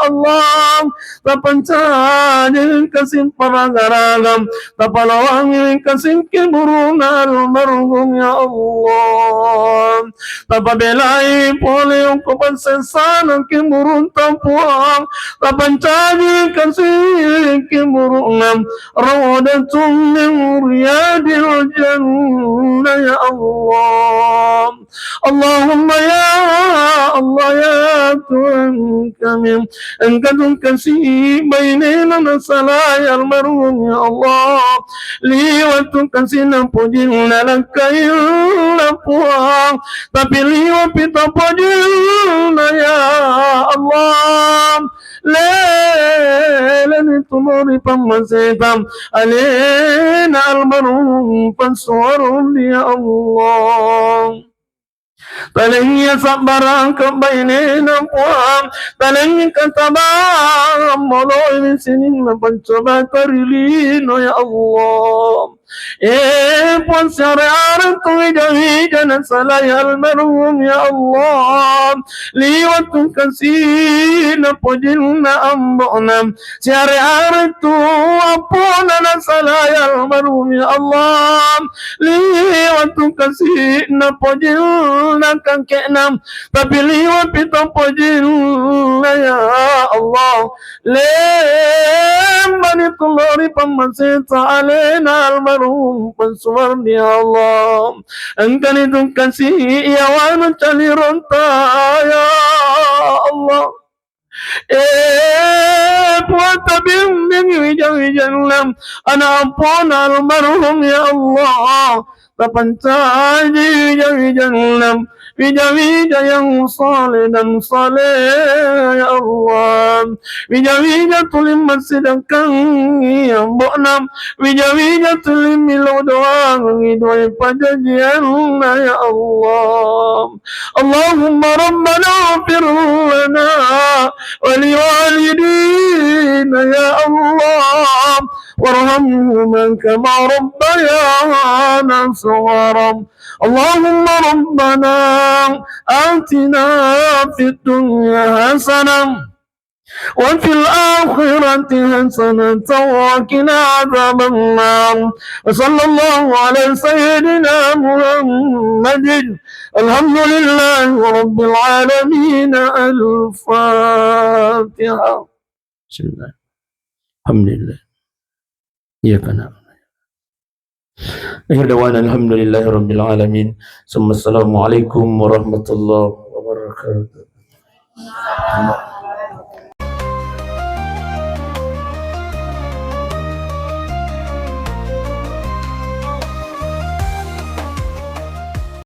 Allah. Tapancaji kasi paragaraga, tapalawangi kasi kiburuna almarhum ya Allah. Tapabelai pole okko pansessana kiburunta Puang, tapancaji kasi kiburuna rawdatun min riyadil jannah ya Allah. Allahumma ya Allah, ya Tuhan kami, engka tungkasi bainena nasalai almarhum ya Allah, liwat tungkasi napojinna lakkainna Puang, tapi liwat pi tapojinna ya Allah, leleni tulori pammaseta alena almarhum Pasuwardi ya Allah. Talengngi sabbarang ke bainena Puang, talengngi katabang moloi sininna pancoba tarilino ya Allah. Eh, Puang, siare-are tu wija-wija nasalai almarhum ya Allah. Liwat tungkasi napojinna ambo'na, siare-are tu appona nasalai almarhum ya Allah. Liwat tungkasi napojinna kangke'na, tapi liwat pi tapojinna ya Allah. Lembani tulori pammaseta alena almarhum Pasuwardi ya Allah. Engkani tungkasi yawana calironta ya Allah. Eh, Puang, tabimbing wija-wijanna ana appona almarhum ya Allah. tapancaji wija-wijanna, wija-wija yang saleh dan saleh, ya Allah. Wija-wija tuli massidekkangi ambo'na, wija-wija tuli milo doangi doe pajajianna, ya Allah. Allahumma rabbana ighfir lana wa liwalidina, ya Allah. Warhamhuma kama rabbayana shaghira. Allahumma rabbana atina fid dunya hasanah wa fil akhirati hasanatan wa qina adzabannar. Wa sallallahu ala sayyidina Muhammadin. Alhamdulillahi rabbil alamin. Al-Fatihah. Bismillah. Alhamdulillah. Iyyaka na'budu. Akhir da'wana alhamdulillahi rabbil alamin. Summa assalamualaikum warahmatullahi wabarakatuh.